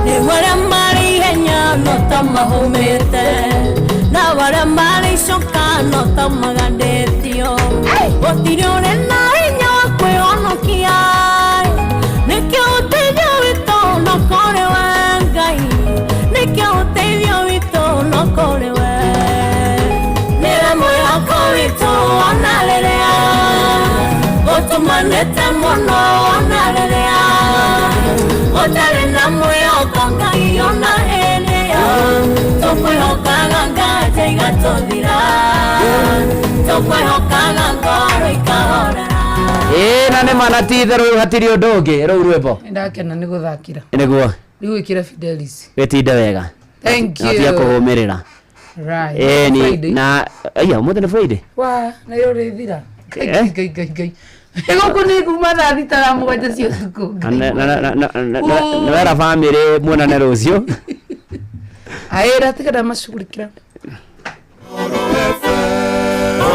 Rĩu arĩa marĩ ihenya no ta mahũmĩte na arĩa marĩ icoka no ta magandĩtio gũtirĩ ũrĩ na hinya wa kwĩhonokia nĩkĩo ũteithio witũ no kũrĩ we Ngai nĩkĩo ũteithio witũ no kũrĩ we nĩwe mwĩhoko witũ ona rĩrĩa gũtumanĩte mũno ona rĩrĩa gũtarĩ na mwĩhoko Ngai ona hĩndĩ ĩyo tũkwĩhokaga nganja igatũthira tũkwĩhokaga ngoro ikahorera Ĩ na nĩ ma na ti itherũ rĩu hatirĩ ũndũ ũngĩ rũu rwĩmbo. Nĩndakena nĩ gũthakĩra. Nĩguo Rĩu ĩkĩra Fidelis. wĩtinde wega. Thank Na tiga you. kũhũmĩrĩra. Right. Ĩni Friday. na aya ũmũthĩ nĩ Friday. Wa, na yo rĩthira. Eh? Ngai ngai ngai ngai. Gũkũ nĩ kuma thaa thita na mũgwanja cia ũtukũ. Nĩ wera bamĩrĩ muonane rũciũ. Aĩra tiga ndamacugurikĩra.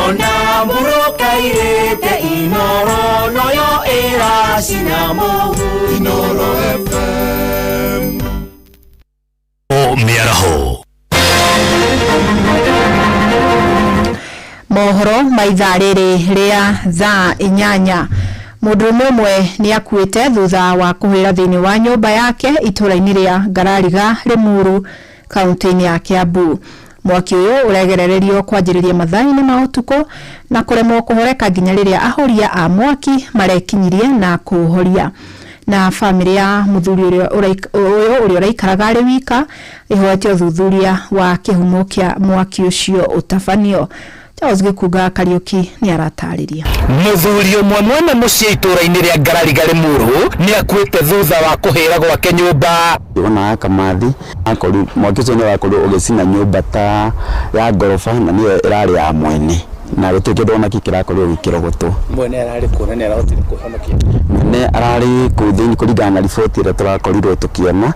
Ona mburuka irĩte Inoro noyo ĩracina mũhu Inoro FM O mĩaraho mohoro ma ithaa rĩrĩ rĩa thaa inyanya mũndũrũme ũmwe nĩ akuĩte thutha wa kũhĩra thĩinĩ wa nyũmba yake itũũra-inĩ rĩa Ngarariga Limuru kaunti-inĩ ya Kiambu mwaki ũyũ ũregerererio kwanjĩrĩria mathaa-inĩ ma ũtukũ na kũremwo kũhoreka nginya rĩrĩa ahoria a mwaki marekinyirie na kũũhoria na bamĩrĩ ya mũthuri ũrĩa ũyũ ũrĩa ũraikaraga arĩ wika ĩhoete ũthuthuria wa kĩhumo kĩa mwaki ũcio ũtabanio Charles Gĩkunga Kariũki nĩ aratarĩria. Mũthuri ũmwe mwene mũciĩ itũũra-inĩ rĩa Ngarariga Limuru nĩ akuĩte thutha wa kũhĩra gwake nyũmba. Ona akamathi akorirwo mwaki ũcio nĩ wakorirwo ũgĩcina nyũmba ta ya ngoroba na nĩyo ĩrarĩ ya mwene. Na gũtirĩ kĩndũ ona kĩ kĩrakorirwo gĩkĩrogotwo. Mwene ararĩ kũ na nĩ arahotire kwĩhonokia? Mwene ararĩ kũu thĩinĩ kũringana na riboti ĩrĩa tũrakorirwo tũkĩona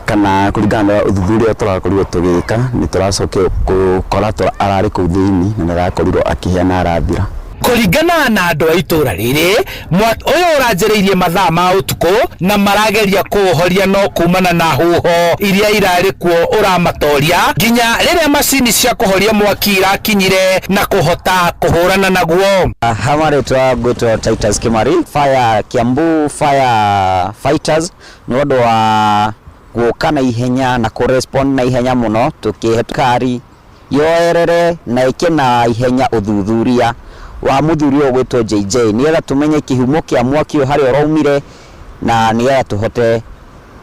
kana kũringana na ũthuthuria ũrĩa tũrakorirwo tũgĩka, nĩ tũracokire gũkora ararĩ kũu thĩinĩ na nĩ arakorirwo akĩhĩa na arathira. Kũringana na andũ a itũra rĩrĩ, mwaki ũyũ ũranjĩrĩirie mathaa ma ũtukũ na marageria kũũhoria no kumana na huho iria irarĩ kuo ũramatoria nginya rĩrĩa macini cia kũhoria mwaki irakinyire na kũhota kũhũrana naguo. Ha marĩtwa ngwĩtwo Titus Kimari, Fire Kiambu Fire Fighters nĩ ũndũ wa gũka na ihenya na kũ-respond na ihenya mũno, tũkĩhe kari yoerere na ĩke na ihenya ũthuthuria wa mũthuri ũyũ ũgwĩtwo JJ nĩgetha tũmenye kĩhumo kĩa mwaki ũyũ harĩa ũraumire na nĩgetha tũhote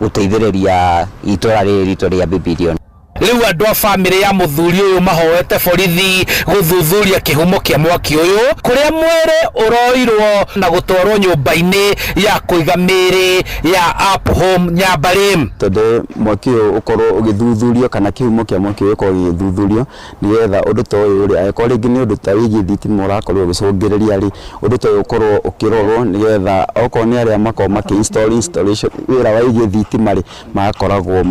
gũteithĩrĩria itũra rĩrĩ ritũ rĩa Bibilioni. Rĩu andũ a bamĩrĩ ya mũthuri ũyũ mahoete borithi gũthuthuria kĩhumo kĩa mwaki ũyũ kũrĩa mwĩrĩ ũroirwo na gũtwarwo nyũmba-inĩ ya kũiga mĩĩrĩ ya Up Home Nyambarĩ. Tondũ mwaki ũyũ ũkorwo ũgĩthuthurio kana kĩhumo kĩa mwaki ũyũ gĩkorwo gĩgĩthuthurio nĩgetha ũndũ ta ũyũ rĩ, angĩkorwo rĩngĩ nĩ ũndũ ta wĩgiĩ thitima ũrakorwo ũgĩcũngĩrĩria rĩ, ũndũ ta ũyũ ũkorwo ũkĩrorwo nĩgetha okorwo nĩ arĩa makoragwo makĩ install installation wĩra wa wĩgiĩ thitima rĩ, magakoragwo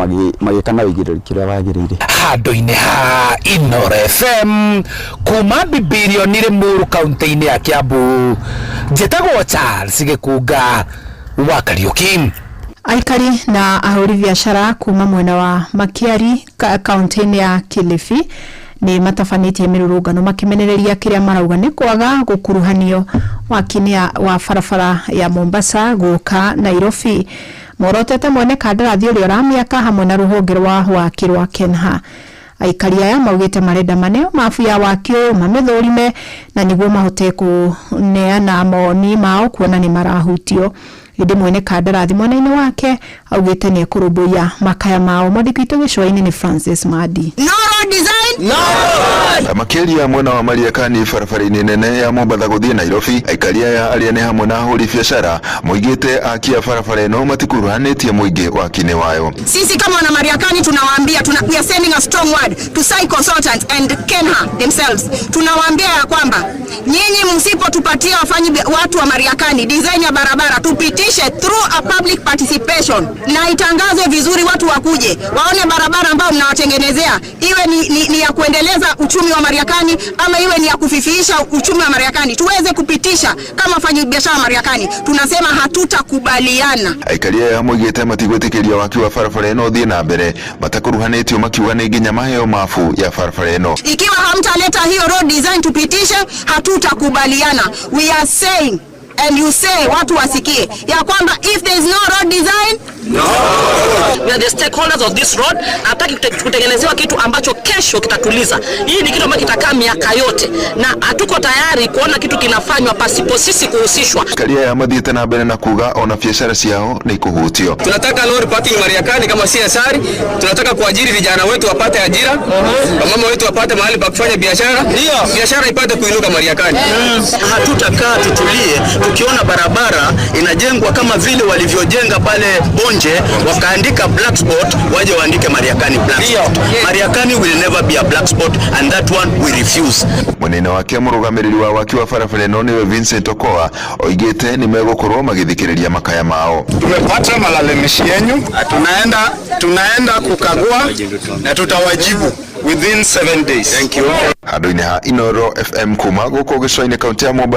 magĩka na ũigĩrĩrĩki ũrĩa wagĩrĩire. Handũ-inĩ ha Inooro FM kuma Bibilioni Limuru kaunti-inĩ ya Kiambu, njĩtagwo Charles Gĩkunga wa Kariũki. Aikari na ahũri biacara kuma mwena wa Makiari kaunti-inĩ ya Kilifi nĩ matabanĩtie mĩrũrũngano makĩmenereria kĩrĩa marauga nĩ kwaga gũkuruhanio waki-inĩ wa barabara ya Mombasa gũka Nairobi. Morotete mwene kandarathi ũrĩa ũramĩaka hamwe na rũhonge rwa waki rwa Kenha. Aikari aya maugĩte marenda maneo mabu ya waki ũyũ mamĩthũrime na nĩguo mahote kũneana mawoni mao kuona nĩ marahutio. Ĩndĩ mwene kandarathi mwena-inĩ wake augĩte nĩ ekũrũmbũiya makaya mao. Mwandĩki witũ gĩcũa-inĩ nĩ Francis Madi. No road design. No road. Makĩria mwena wa Mariakani barabara-inĩ nene ya Mombatha gũthiĩ Nairobi, aikari aya arĩa nĩ hamwe na ahũri biacara moigĩte aki a barabara ĩno matikuruhanĩtie mũingĩ waki-inĩ wayo. Sisi kama wana Mariakani tunawaambia, we are sending a strong word to Sai Consultants and Kenha themselves. Tunawaambia ya kwamba nyinyi msipotupatia watu wa Mariakani design ya barabara tupitishe through a public participation na itangazwe vizuri, watu wakuje waone barabara ambayo mnawatengenezea iwe ni ya kuendeleza uchumi wa Mariakani ama iwe ni ya kufifiisha uchumi wa Mariakani, tuweze kupitisha kama wafanyabiashara wa Mariakani. Tunasema hatutakubaliana. Aikari aya moigĩte matigwĩtĩkĩria waki wa barabara ĩno ũthiĩ na mbere matakuruhanĩtio, makiuga nĩ nginya maheo mabu ya barabara ĩno. Ikiwa hamtaleta hiyo road design tupitishe, hatutakubaliana. We are saying and you say watu wasikie ya kwamba if there is no road design, no. We are the stakeholders of this road. Hataki kutengenezewa kitu ambacho kesho kitatuliza. Hii ni kitu ambacho kitakaa miaka yote na hatuko tayari kuona kitu kinafanywa pasipo sisi kuhusishwa. Aikari aya mathiĩte na mbere na kuga ona biacara ciao nĩ ikuhutio. Tunataka road parking Mariakani kama CSR, tunataka kuajiri vijana wetu wapate ajira, wamama wetu wapate mahali pa kufanya biashara, biashara ipate kuinuka Mariakani. Hatutakaa tutulie tukiona barabara inajengwa kama vile walivyojenga pale Bonje, wakaandika black spot, waje waandike Mariakani black spot. Mariakani will never be a black spot and that one we refuse. Munene wake mũrũgamĩrĩri wa waki wa barabara ĩno nĩwe Vincent Okoa oigĩte nĩ megũkorwo magĩthikĩrĩria makaya mao. Tumepata malalamishi yenyu, tunaenda kukagua na tutawajibu within 7 days. Thank you. Handũ-inĩ ha Inooro FM kuma gũkũ gĩcũa-inĩ kaunti ya Mombasa.